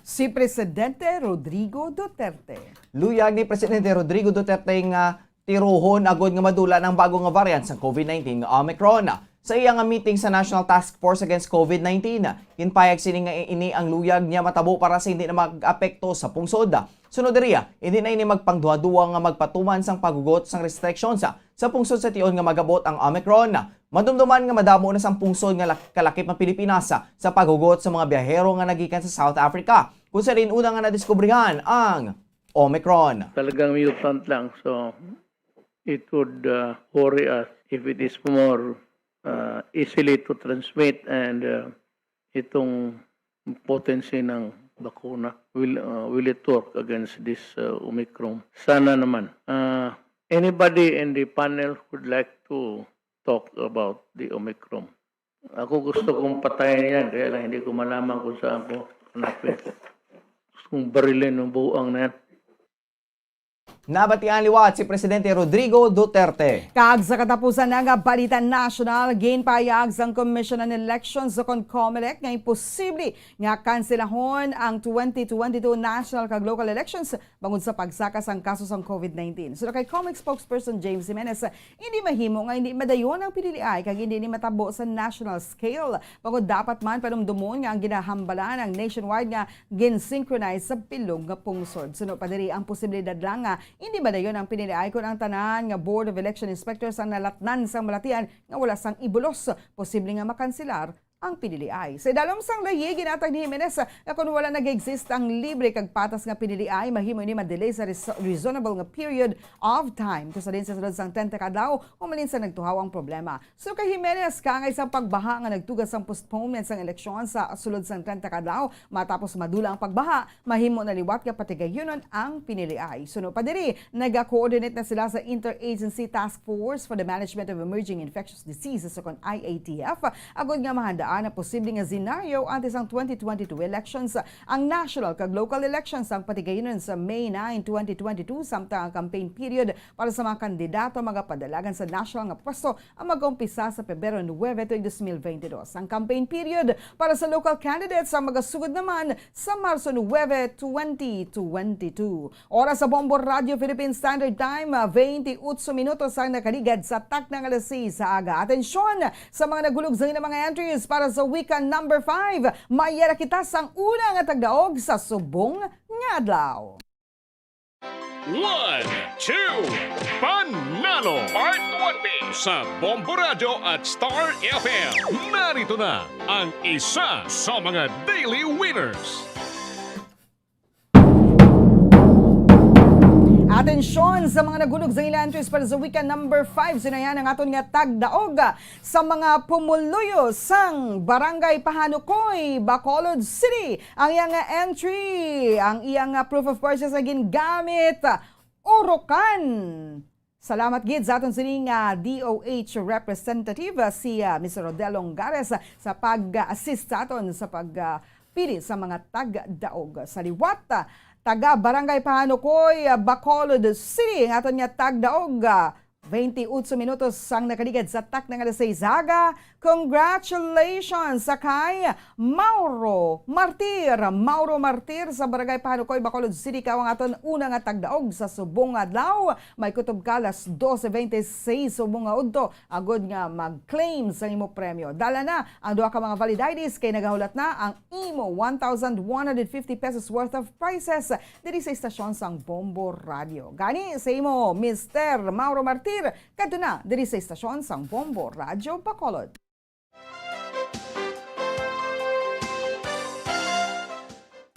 Si Presidente Rodrigo Duterte. Luyag ni Presidente Rodrigo Duterte nga tirohon agod nga madula ang bago nga variant sang COVID nineteen nga Omicron. Sa iya nga meeting sa National Task Force Against COVID nineteen, ginpayag sini nga ini ang luyag niya matabo para sa hindi na mag-apekto sa pungsod. Sunod diri, hindi na ini magpangduha-duha nga magpatuman sang paghugot sang restrictions sa pungsod sa tion nga mag-abot ang Omicron. Madumduman nga madamo na sang pungsod nga lak-, kalakip ang Pilipinas sa, sa paghugot sa mga biyahero nga nagikan sa South Africa, kung sa diin una nga nadiskubrihan ang Omicron. Talagang mutant lang, so it would, uh, worry us if it is more, uh, easily to transmit and, uh, itong potency ng bakuna. Will, uh, will it work against this, uh, Omicron? Sana naman. Uh, anybody in the panel would like to talk about the Omicron? Ako gusto kong patayin yan, kaya lang hindi ko malaman kung saan ko hanapin. Gusto kong barilin ng buang na yan. Nabatian liwat si Presidente Rodrigo Duterte. Kag sa katapusan na nga balita nasyonal, ginpahayag sang Commission on Elections o kon COMELEC nga imposible nga kanselahon ang twenty twenty-two national kag local elections bangod sa pagsaka sang kaso sang COVID nineteen. Suno kay COMELEC spokesperson James Jimenez, hindi mahimo nga hindi madayon ang piniliay kag hindi ni matabo sa national scale. Bangod dapat man panumdumon nga ang ginahambalan ang nationwide nga gin-synchronize sa bilog nga pungsod. Suno pa diri ang posibilidad lang nga hindi madayon ang piniliay kon ang tanan nga Board of Election Inspectors ang nalatnan sang balatian nga wala sang ibulos, posible nga makanselar ang piniliay. Sa idalom sang layi, ginatag ni Jimenez nga kon wala nag-exist ang libre kag patas nga piniliay, mahimo ini ma-delay sa res-, reasonable nga period of time. Kung sa din sa sulod sang trenta ka adlaw, humalin sa nagtuhaw ang problema. So kay Jimenez, kaangay sang pagbaha nga nagtuga sang postponement sang eleksyon sa sulod sang trenta ka adlaw, matapos madula ang pagbaha, mahimo na liwat nga patigayunon ang piniliay. Suno pa diri, naga-coordinate na sila sa Interagency Task Force for the Management of Emerging Infectious Diseases, o kon I A T F, agod nga mahandaan ang posible nga senaryo antes ang twenty twenty-two elections. Ang national kag local elections ang patigayunon sa May nine, twenty twenty-two, samtang ang campaign period para sa mga kandidato magapadalagan sa national nga pwesto ang mag-umpisa sa Pebrero nuebe tuig dos mil bente dos. Ang campaign period para sa local candidates ang magasugod naman sa Marso nuebe, twenty twenty-two. Oras sa Bombo Radio Philippine Standard Time, ah, twenty-eight minutos ang nakaligad sa takna nga alas sais sa aga. Atensyon sa mga nagulog sa ilang mga entries para sa weekend number five. Mayara kita sang una nga tagdaog sa subong nga adlaw. One, two, Panalo! Part one B sa Bombo Radyo at Star F M. Narito na ang isa sa mga daily winners. Atensyon sa mga nagulog sa ilang entries para sa weekend number five. Sinayan ang aton nga tagdaog sa mga pumuluyo sang Barangay Pahanukoy, Bacolod City. Ang iyang, ah, entry, ang iyang, ah, proof of purchase nga gingamit, ah, urukan. Salamat gid sa aton sining, ah, D O H representative, ah, si, ah, Mister Rodel Longares, ah, sa pag-assist sa aton sa pag, ah, pili sa mga tagdaog. Sa liwat, ah, taga Barangay Pahanukoy, ah, Bacolod City, ang aton nga tagdaog, ah, twenty-eight minutos ang nakaligad sa takna nga alas sais sa aga. Congratulations sa kay Mauro Martir. Mauro Martir sa Barangay Pahanukoy, Bacolod City, ikaw ang aton una nga tagdaog sa subong nga adlaw. May kutob ka alas dose veintiséis subong nga udto, agod nga mag-claim sa imo premyo. Dala na ang duha ka mga valid I Ds kay nagahulat na ang imo one thousand one hundred fifty pesos worth of prizes diri sa istasyon sang Bombo Radio. Gani sa imo, Mister Mauro Martir, kadto na diri sa istasyon sang Bombo Radio Bacolod.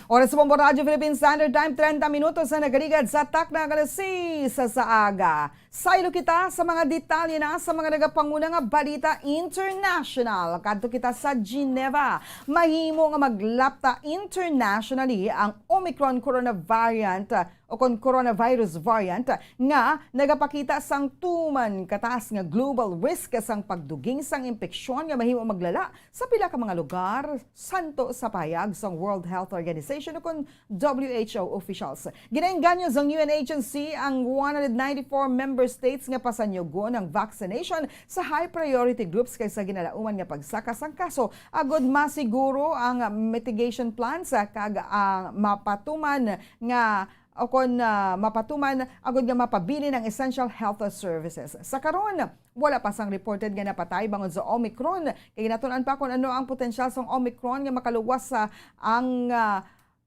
Oras sa Bombo Radio Philippine Standard Time, treinta minutos na nagaligad sa takna nga alas sais sa aga. Saylo kita sa mga detalye na sa mga nagapanguna nga balita international. Kadto kita sa Geneva. Mahimo nga maglapta internationally ang Omicron coronavirus o kon coronavirus variant nga nagapakita sang tuman kataas nga global risk sang pagduging sang impeksyon nga mahimo maglala sa pila ka mga lugar, santo sa pahayag sang World Health Organization o kon W H O officials. Ginaengganyo sang U N agency ang one hundred ninety-four member states nga pasanyugon ang vaccination sa high priority groups kay sa ginalauman nga pagsaka sang kaso, agod masiguro ang mitigation plans, ah, kag ang mapatuman nga o kon, ah, mapatuman agud nga mapabilin ang essential health services. Sa karon, wala pa sang reported nga napatay bangod sa Omicron. Kay ginatun-an pa kon ano ang potensyal sang Omicron nga makaluwas sa ang, ah,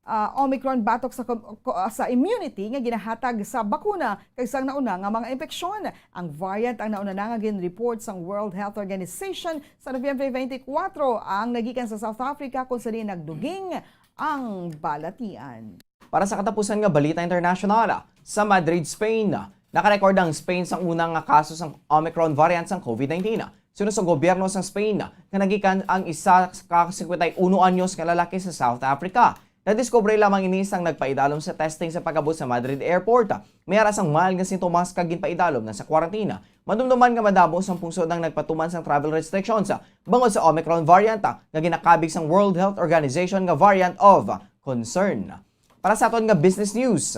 ah, Omicron batok sa kom-, ko-, sa immunity nga ginahatag sa bakuna kag sang nauna nga mga impeksyon. Ang variant ang nauna na nga gin-report sang World Health Organization sa Nobyembre twenty-four, ang nagikan sa South Africa, kung sa diin nagduging ang balatian. Para sa katapusan nga balita internasyonal, sa Madrid, Spain, nakarecord ang Spain sang una nga kaso sang Omicron variant sang COVID nineteen. Suno sa gobyerno sang Spain, nga nagikan ang isa ka cincuenta y uno anyos nga lalaki sa South Africa. Nadiskubre lamang ini sang nagpaidalom sa testing sa pag-abot sa Madrid Airport. May ara sang mild nga sintomas kag ginpaidalom na sa kwarantina. Madumduman nga madamo sang pungsod ang nagpatuman sang travel restrictions bangod sa Omicron variant nga ginakabig sang World Health Organization nga variant of concern. Para sa aton nga business news,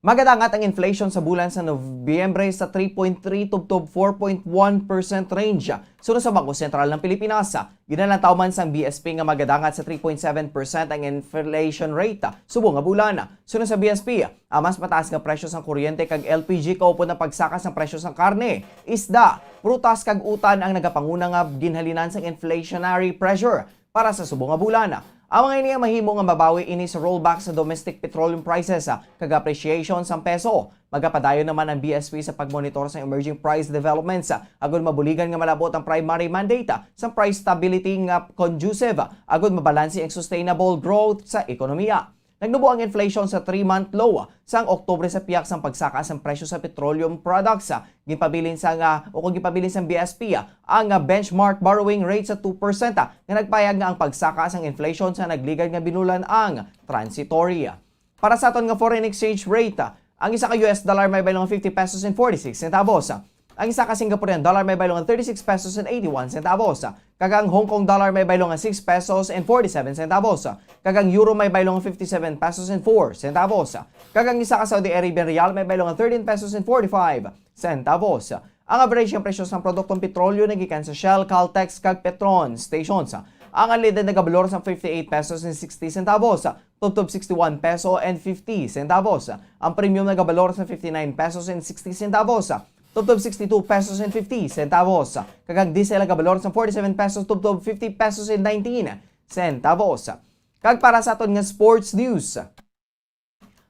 magadangat ang inflation sa bulan sa Nobyembre sa three point three tubtob four point one percent range. Suno sa Bangko Sentral ng Pilipinas, ginalantaw man sang B S P nga magadangat sa three point seven percent ang inflation rate subong nga bulan. Suno sa B S P, ang mas mataas nga presyo sang kuryente kag L P G kaupod ang pagsaka sang presyo sang karne, isda, prutas kag utan ang nagapanguna nga ginhalinan sang inflationary pressure para sa subong nga bulan. Ang mga ini ang mahimo nga mabawi ini sa rollback sa domestic petroleum prices, ah, kag appreciation sang peso. Magapadayon naman ang B S P sa pagmonitor sa emerging price developments, ah, agud mabuligan nga malabot ang primary mandate, ah, sa price stability nga conducive, ah, agud mabalanse ang sustainable growth sa ekonomiya. Nagnubo ang inflation sa three-month low, ah, sang Oktubre sa pihak sang pagsaka sang presyo sa petroleum products, ah, ginpabilin sang, ah, o kung ginpabilin sang B S P, ah, ang, ah, benchmark borrowing rate sa two percent, ah, nga nagpayag nga ang pagsaka sang inflation sa nagligad nga binulan ang transitory. Para sa aton nga foreign exchange rate, ah, ang isa ka U S dollar may baylo nga fifty pesos and forty-six centavos. Ang isa ka Singaporean dollar may baylo nga thirty-six pesos and eighty-one centavos. Kag ang Hong Kong dollar may baylo nga six pesos and forty-seven centavos. Kag ang euro may baylo nga fifty-seven pesos and four centavos. Kag ang isa ka Saudi Arabian riyal may baylo nga thirteen pesos and forty-five centavos. Ang average nga presyo sang produktong petrolyo nagikan sa Shell, Caltex, kag Petron stations. Ang unleaded nagabalor sa fifty-eight pesos and sixty centavos, tubtob sixty-one peso and fifty centavos. Ang premium nagabalor sa fifty-nine pesos and sixty centavos, tubtob sixty-two pesos and fifty centavos. Kag ang diesel nagabalor sa forty-seven pesos, tubtob fifty pesos and nineteen centavos. Kag para sa aton nga sports news,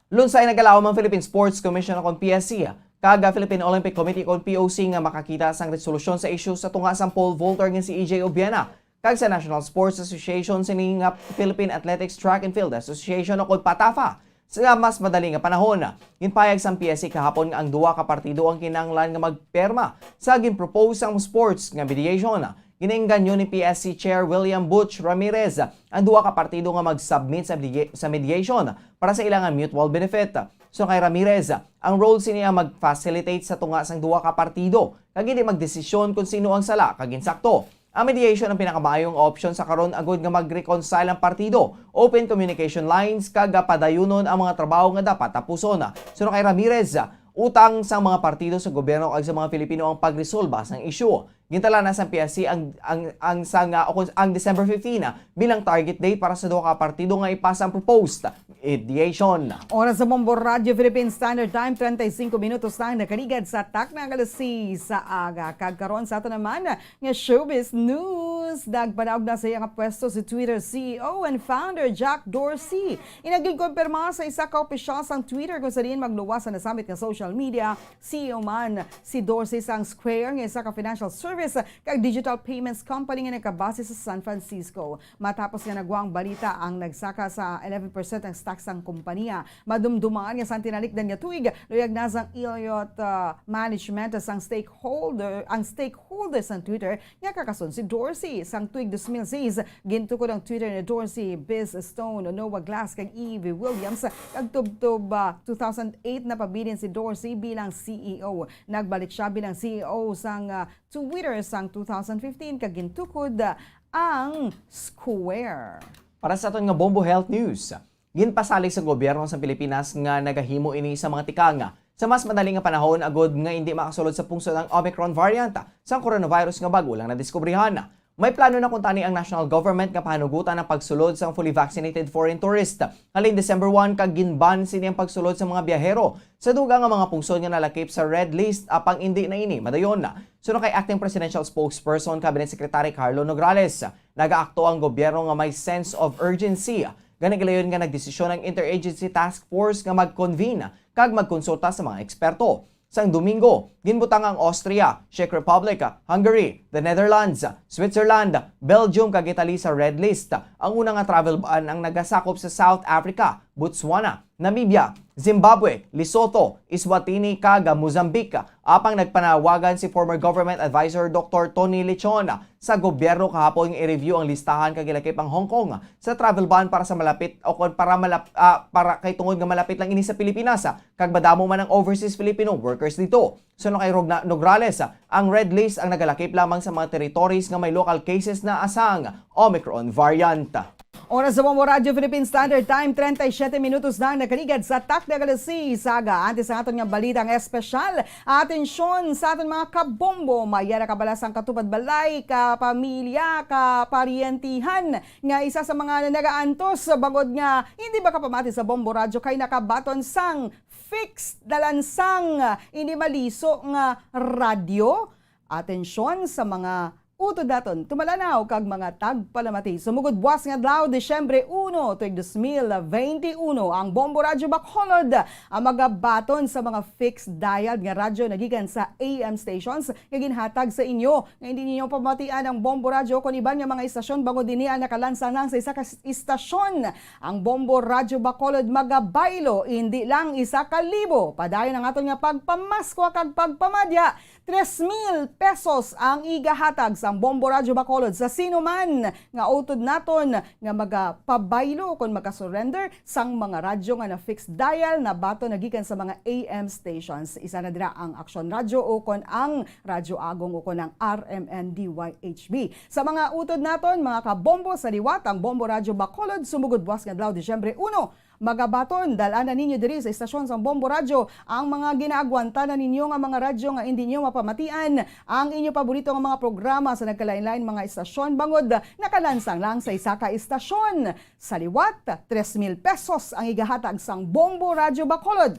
lunsay nagalawom ang Philippine Sports Commission o kon P S C kag ang Philippine Olympic Committee o kon P O C nga makakita sang resolusyon sa isyu sa tunga sang pole vaulter nga si E J Obiena kag sa National Sports Association sini nga Philippine Athletics Track and Field Association o kon patafa. Sa mas madali nga panahon, ginpahayag sang P S C kahapon nga ang duha ka partido ang kinahanglan nga magpirma sa ginpropose sang sports nga mediation. Ginaengganyo ni P S C Chair William Butch Ramirez ang duha ka partido nga mag-submit sa media-, sa mediation para sa ila nga mutual benefit. So kay Ramirez, ang role sini ang mag-facilitate sa tunga sang duha ka partido kag hindi magdesisyon kon sino ang sala kag insakto. Ang mediation ang pinakamaayong option sa karon agud nga mag-reconcile ang partido, open communication lines, kag padayunon ang mga trabaho nga dapat tapuson. Suno kay Ramirez, utang sang mga partido sa gobyerno kag sa mga Filipino ang pagresolba sang isyu. Gintala na sang P S C ang, ang, ang sang, ah, o kung, ang December fifteen, ah, bilang target date para sa duha ka partido nga ipasa ang proposed mediation. Oras sa Bombo Radyo Philippine Standard Time, treinta y cinco minutos na ang nakaligad sa takna nga alas seis sa aga. Kag karon sa ato naman nga showbiz news, nagpanaog na sa iya nga pwesto si Twitter C E O and founder Jack Dorsey. Ina ginkumpirma sa isa ka opisyal sang Twitter kung sa diin magluwas sa nasambit nga social media C E O man si Dorsey sang Square nga isa ka financial service kag digital payments company nga nagkabase sa San Francisco. Matapos nga nagwa ang balita, ang nagsaka sa eleven percent ang stock sang kompanya. Madumduman nga sang tinalikdan nga tuig, luyag na sang Elliott, ah, management sang stakeholder, ang stakeholder sang Twitter nga kakason si Dorsey. Sang tuig dos mil seis, gintukod ang Twitter ni Dorsey, Biz Stone, Noah Glass, kag Evie Williams, kag tubtob, ah, two thousand eight napabilin si Dorsey bilang C E O. Nagbalik siya bilang C E O sang, ah, Twitter sang two thousand fifteen kag gintukod, ah, ang Square. Para sa aton nga Bombo Health News, ginpasalig sa gobyerno sa Pilipinas nga nagahimo ini sa mga tikang sa mas madali nga panahon agud nga indi makasulod sa pungsod ang Omicron variant sang coronavirus nga bag-o lang nadiskubrihan. May plano na kuntani ang national government nga pahanugutan ang pagsulod sang fully vaccinated foreign tourist halin December one, kag ginban sini ang pagsulod sa mga biyahero sa dugang nga mga pungsod nga nalakip sa red list, apang indi na ini madayon. Suno kay Acting Presidential Spokesperson Cabinet Secretary Carlo Nograles, nagaakto ang gobyerno nga may sense of urgency. Gani gilayon nga nagdesisyon ang Interagency Task Force nga mag-convene kag magkonsulta sa mga eksperto. Sang Domingo, ginbutang ang Austria, Czech Republic, Hungary, the Netherlands, Switzerland, Belgium, kag Italy sa red list. Ang una nga travel ban ang nagasakop sa South Africa, Botswana, Namibia, Zimbabwe, Lesotho, Eswatini, kag Mozambique. Apang nagpanawagan si former government advisor Doktor Tony Lechon sa gobyerno kahapon nga i-review ang listahan kag ilakip ang Hong Kong sa travel ban para sa malapit o kon para malap-, ah, para kay tungod nga malapit lang ini sa Pilipinas, ah, kag madamo man ang overseas Filipino workers dito. Suno kay Rogna-, Nograles, ah, ang red list ang nagalakip lamang sa mga territories nga may local cases na sang Omicron variant. Oras sa Bombo Radyo Philippine Standard Time, treinta y siete minutos na ang nakaligad sa takna nga alas seis sa aga. Antes ang aton nga balita nga espesyal, atensyon sa aton mga kabombo. Maya nakabala sang katupad balay, kapamilya, kaparyentihan nga isa sa mga nagaantos bangod nga hindi makapamati sa Bombo Radyo kay nakabaton sang fixed na lansang hindi maliso nga radyo. Atensyon sa mga Utod naton, tumalanaw kag mga tagpalamati. Sumugod buwas nga adlaw, Disyembre uno, tuig dos mil veintiuno, ang Bombo Radyo Bacolod ang magabaton sa mga fixed dial nga radyo nagikan sa A M stations nga ginhatag sa inyo nga hindi ninyo pamatian ang Bombo Radyo kon iban nga mga istasyon bangod dinhi ang nakalansang lang sa isa ka s-, istasyon. Ang Bombo Radyo Bacolod magabaylo, hindi lang isa ka libo. Padayon ang aton nga pagpamaskwa kag pagpamadya. Tres mil pesos ang igahatag sang Bombo Radyo Bacolod sa sino man nga utod naton nga magapabaylo kon magasurrender sang mga radyo nga na fixed dial na baton nagikan sa mga A M stations. Isa na dira ang Aksyon Radyo ukon ang Radyo Agong ukon ang R M N D Y H B. Sa mga utod naton, mga kabombo, sa liwat ang Bombo Radyo Bacolod sumugod buwas nga adlaw, Disyembre uno. Magabaton, dal-an na ninyo diri sa istasyon sang Bombo Radyo ang mga ginaagwanta na ninyo nga mga radyo nga indi nyo mapamatian. Ang inyo paborito nga mga programa sa nagkalain-lain mga istasyon bangod nakalansang lang sa isa ka istasyon. Sa liwat, tres mil pesos ang igahatag sang Bombo Radyo Bacolod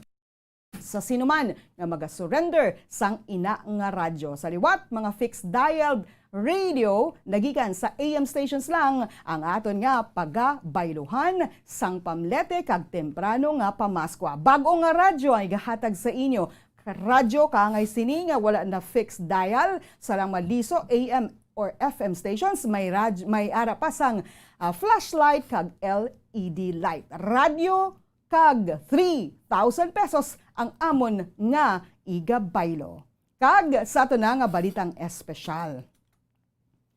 sa sino man nga magasurrender sang ina nga radyo. Sa liwat, mga fixed dialed radio nagikan sa A M stations lang ang aton nga pagabayluhan sang pamlete kag temprano nga pamaskwa. Bag-o nga radyo ang igahatag sa inyo. Radyo kaangay sini nga wala na fixed dial, sa lang maliso A M or F M stations, may rad-, may ara pa sang, ah, flashlight kag L E D light. Radyo kag three thousand pesos ang amon nga igabaylo. Kag sa ato na nga balitang espesyal.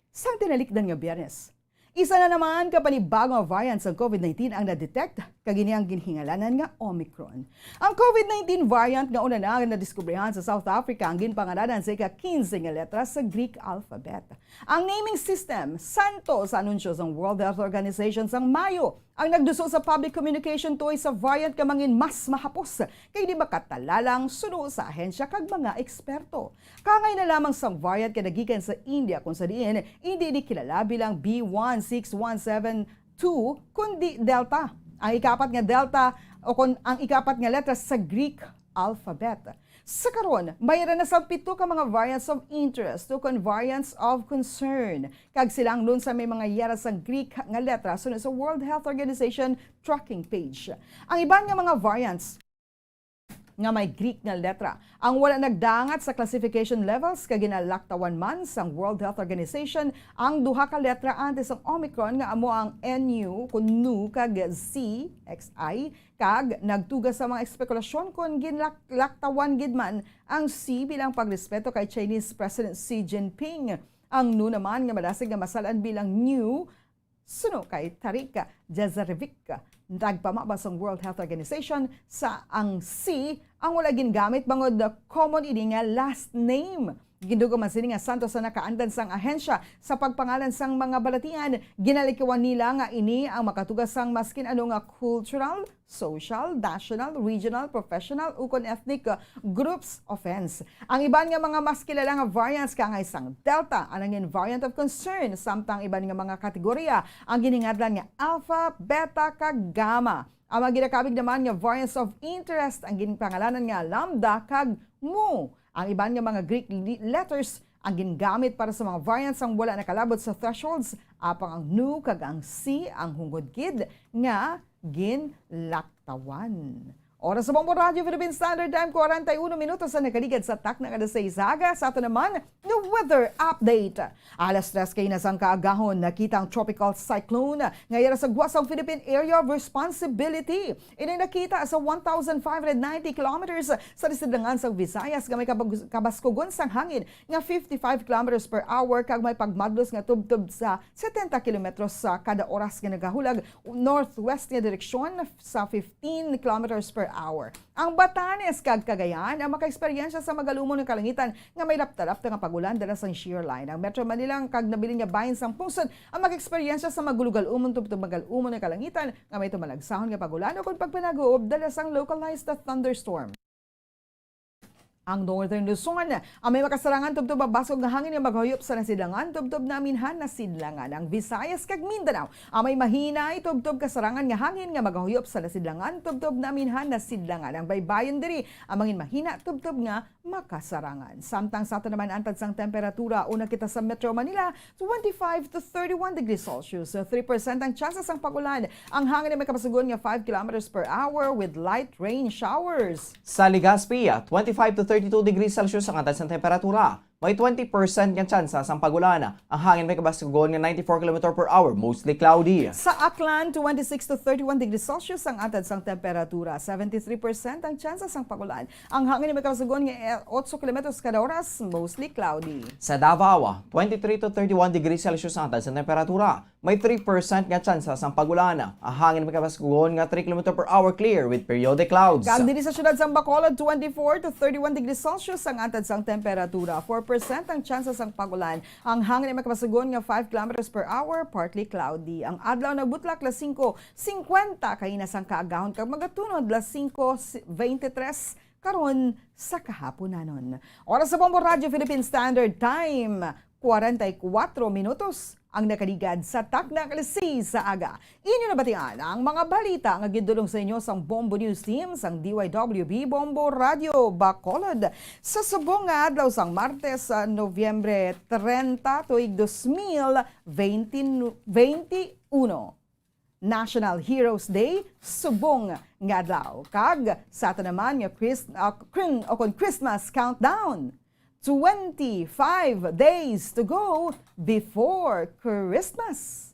Sang tinalikdan nga Biyernes, isa na naman ka panibago nga variant sang COVID nineteen ang na-detect, kag ini ang ginhingalanan nga Omicron. Ang COVID nineteen variant nga una na nga nadiskubrihan sa South Africa ang ginpangalanan sa ika-quince nga letra sa Greek alphabet. Ang naming system, santo sa anunsyo sang World Health Organization sang Mayo, ang nagduso sa public communication tuoy sa variant nga mangin mas mahapos kay di makatalalang suno sa ahensya kag mga eksperto. Kaangay na lamang sang variant nga nagikan sa India, kung sa diin indi ini kilala bilang B one six one seven two, kundi Delta, ang ikapat nga Delta o kon ang ikapat nga letra sa Greek alphabet. Sa karon, mayra na sang pito ka mga variants of interest o kon variants of concern, kag sila ang lunsay may mga yara sang Greek nga letra suno sa World Health Organization tracking page. Ang iban nga mga variants nga may Greek nga letra ang wala nagdangat sa classification levels, kag ginalaktawan man sang World Health Organization ang duha ka letra antes sang Omicron nga amo ang N U, kun nu, kag Z, X I, kag nagtuga sa mga espekulasyon kon ginlak-, laktawan gid man ang Z bilang pagrespeto kay Chinese President Xi Jinping. Ang nu naman nga madasig nga masal-an bilang New, suno kay Tariq Jazarevic, nagpamaba sang World Health Organization sa ang Z ang wala gingamit bangod common ini nga last name. Gindugma man sini nga santo sa nakaandan sang ahensya sa pagpangalan sang mga balatian. Ginalikiwan nila nga ini ang makatuga sang maskin ano nga cultural, social, national, regional, professional, ukon ethnic, uh, groups offense. Ang iban nga mga mas kilala nga variants kaangay sang Delta, ang nangin variant of concern, samtang iban nga mga kategorya ang ginhingadlan nga Alpha, Beta, kag Gamma. Ang mga ginakabig naman nga variants of interest ang ginpangalanan nga Lambda kag Mu. Ang iban nga mga Greek li-, letters ang gingamit para sa mga variants ang wala nakalabot sa thresholds, apang ang Nu kag ang Xi ang hungod gid nga ginlaktawan. Oras sa Bombo Radyo Philippine Standard Time, kwarenta y uno minutos ang nakaligad sa takna nga alas sais aga. Sa ato naman nga weather update. Alas tres kay na sang kaagahon, nakita ang tropical cyclone nga yara sa gwa sang Philippine Area of Responsibility. Ini nakita sa one thousand five hundred ninety kilometers sa sidlangan sang Visayas nga may kabag-, kabaskugon sang hangin nga fifty-five kilometers per hour kag may pagmadlos nga tubtob sa setenta kilometros sa kada oras nga nagahulag northwest nga direksyon sa fifteen kilometers per hour. Ang Batanes kag Cagayan ang makaeksperyensya sa magalumon nga kalangitan nga may lapta-lapta nga pag-ulan dala sang shear line. Ang Metro Manila kag nabilin nga bahin sang pungsod ang makaeksperyensya sa magulogal-umon tubtob magal-umon nga kalangitan nga may tumalagsahon nga pag-ulan ukon pagpanaguob dala sang localized thunderstorm. Ang Northern Luzon, ang may makasarangan tubtob mabaskog nga hangin nga magahuyop sa nasidlangan tubtob naminhan nasidlangan. Ang Visayas kag Mindanao, ang may mahinay tubtob kasarangan nga hangin nga magahuyop sa nasidlangan tubtob naminhan nasidlangan. Ang baybayon diri, ang mangin mahina tubtob nga makasarangan. Samtang sa aton naman antad sang temperatura, una kita sa Metro Manila, twenty-five to thirty-one degrees Celsius, three percent ang tsansa sang pag-ulan. Ang hangin ay may kapasugon nga five kilometers per hour with light rain showers. Sa Legazpi, twenty-five to thirty-two degrees Celsius ang antad sang temperatura. May twenty percent nga tsansa sang pag-ulan. Ang hangin may kabasugon nga ninety-four kilometer per hour, mostly cloudy. Sa Aklan, twenty-six to thirty-one degrees Celsius ang antad sang temperatura, seventy-three percent ang tsansa sang pag-ulan. Ang hangin may kabasugon nga, eh, otso kilometros kada oras, mostly cloudy. Sa Davao, twenty-three to thirty-one degrees Celsius ang antad sang temperatura. May three percent nga tsansa sang pag-ulan. Ang hangin may kabasugon nga three kilometer per hour, clear with periodic clouds. Kag diri sa siyudad sang Bacolod, twenty-four to thirty-one degrees Celsius ang antad sang temperatura. Four percent ang tsansa sang pag-ulan. Ang hangin may kabasugon nga five kilometers per hour, partly cloudy. Ang adlaw nagbutlak alas singko singkwenta kaina sang kaagahon kag magatunod alas singko veintitrés karon sa kahaponanon. Oras sa Bombo Radyo Philippine Standard Time, kwarenta y kuwatro minutos ang nakaligad sa takna alas seis sa aga. Inyo nabatian ang mga balita nga gindulong sa inyo sang Bombo News Team sang D Y W B Bombo Radyo Bacolod. Sa subong nga adlaw sang Martes, sa Nobyembre treinta, tuig dos mil veintiuno, National Heroes Day, subong nga adlaw. Kag sa aton naman nga Chris-, ah, Krin-, o kon Christmas countdown, twenty-five days to go before Christmas.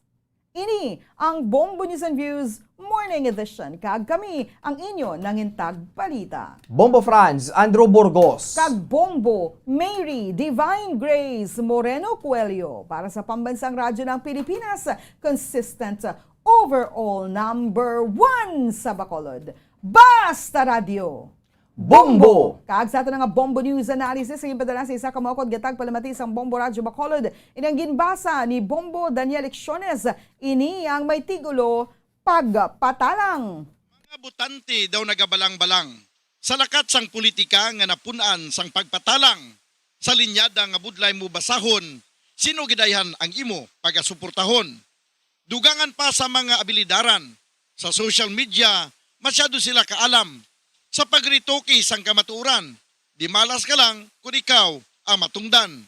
Ini ang Bombo News and Views Morning Edition, kag kami ang inyo nangintag balita. Bombo Franz, Andrew Burgos. Kag Bombo Mary Divine Grace Moreno Coelho para sa Pambansang Radyo ng Pilipinas, consistent overall number one sa Bacolod. Basta Radyo! Bombo! Kag sa aton nga Bombo News Analysis, ang ipadala sa isa ka maukod nga tagpalamati sang Bombo Radyo Bacolod, ini ang ginbasa ni Bombo Daniel Lecciones. Ini ang may titulo, Pagpatalang. Mga botante daw nagabalang-balang sa lakat sang politika nga napun-an sang pagpatalang sa linyada nga budlay mo basahon, sino gidayhan ang imo pagasuportahon. Dugangan pa sa mga abilidaran sa social media, masyado sila kaalam sa pagretoke sang kamatuoran. Di malas ka lang kung ikaw ang matungdan.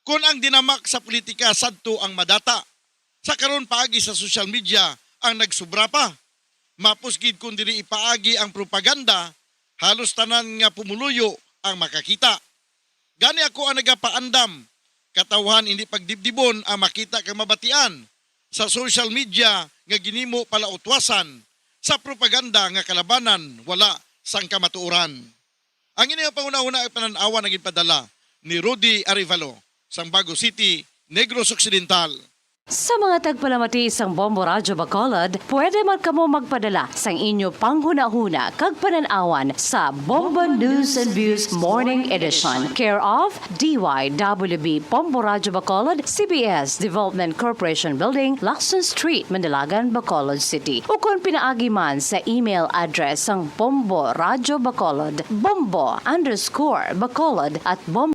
Kon ang dinamak sa politika sadto ang madata, sa karon paagi sa social media ang nagsubra pa. Mapos gid kon diri ipaagi ang propaganda, halos tanan nga pumuluyo ang makakita. Gani ako ang nagapaandam, katawhan hindi pagdibdibon ang makita kag mabatian sa social media nga ginimo palautwasan sa propaganda nga kalabanan wala sang kamatuoran. Ang ini nga panghunahuna ang panan-awan ang ginpadala ni Rudy Arevalo sang Bago City, Negros Occidental. Sa mga tagpalamati sang Bombo Radyo Bacolod, pwede man kamo magpadala sang inyo panghunahuna kag panan-awan sa Bombo News and Views Morning Edition, care of D Y W B Bombo Radyo Bacolod, C B S Development Corporation Building, Lacson Street, Mandilagan, Bacolod City. Ukon pinaagi man sa email address sang Bombo Radyo Bacolod, bombo underscore bacolod at bombo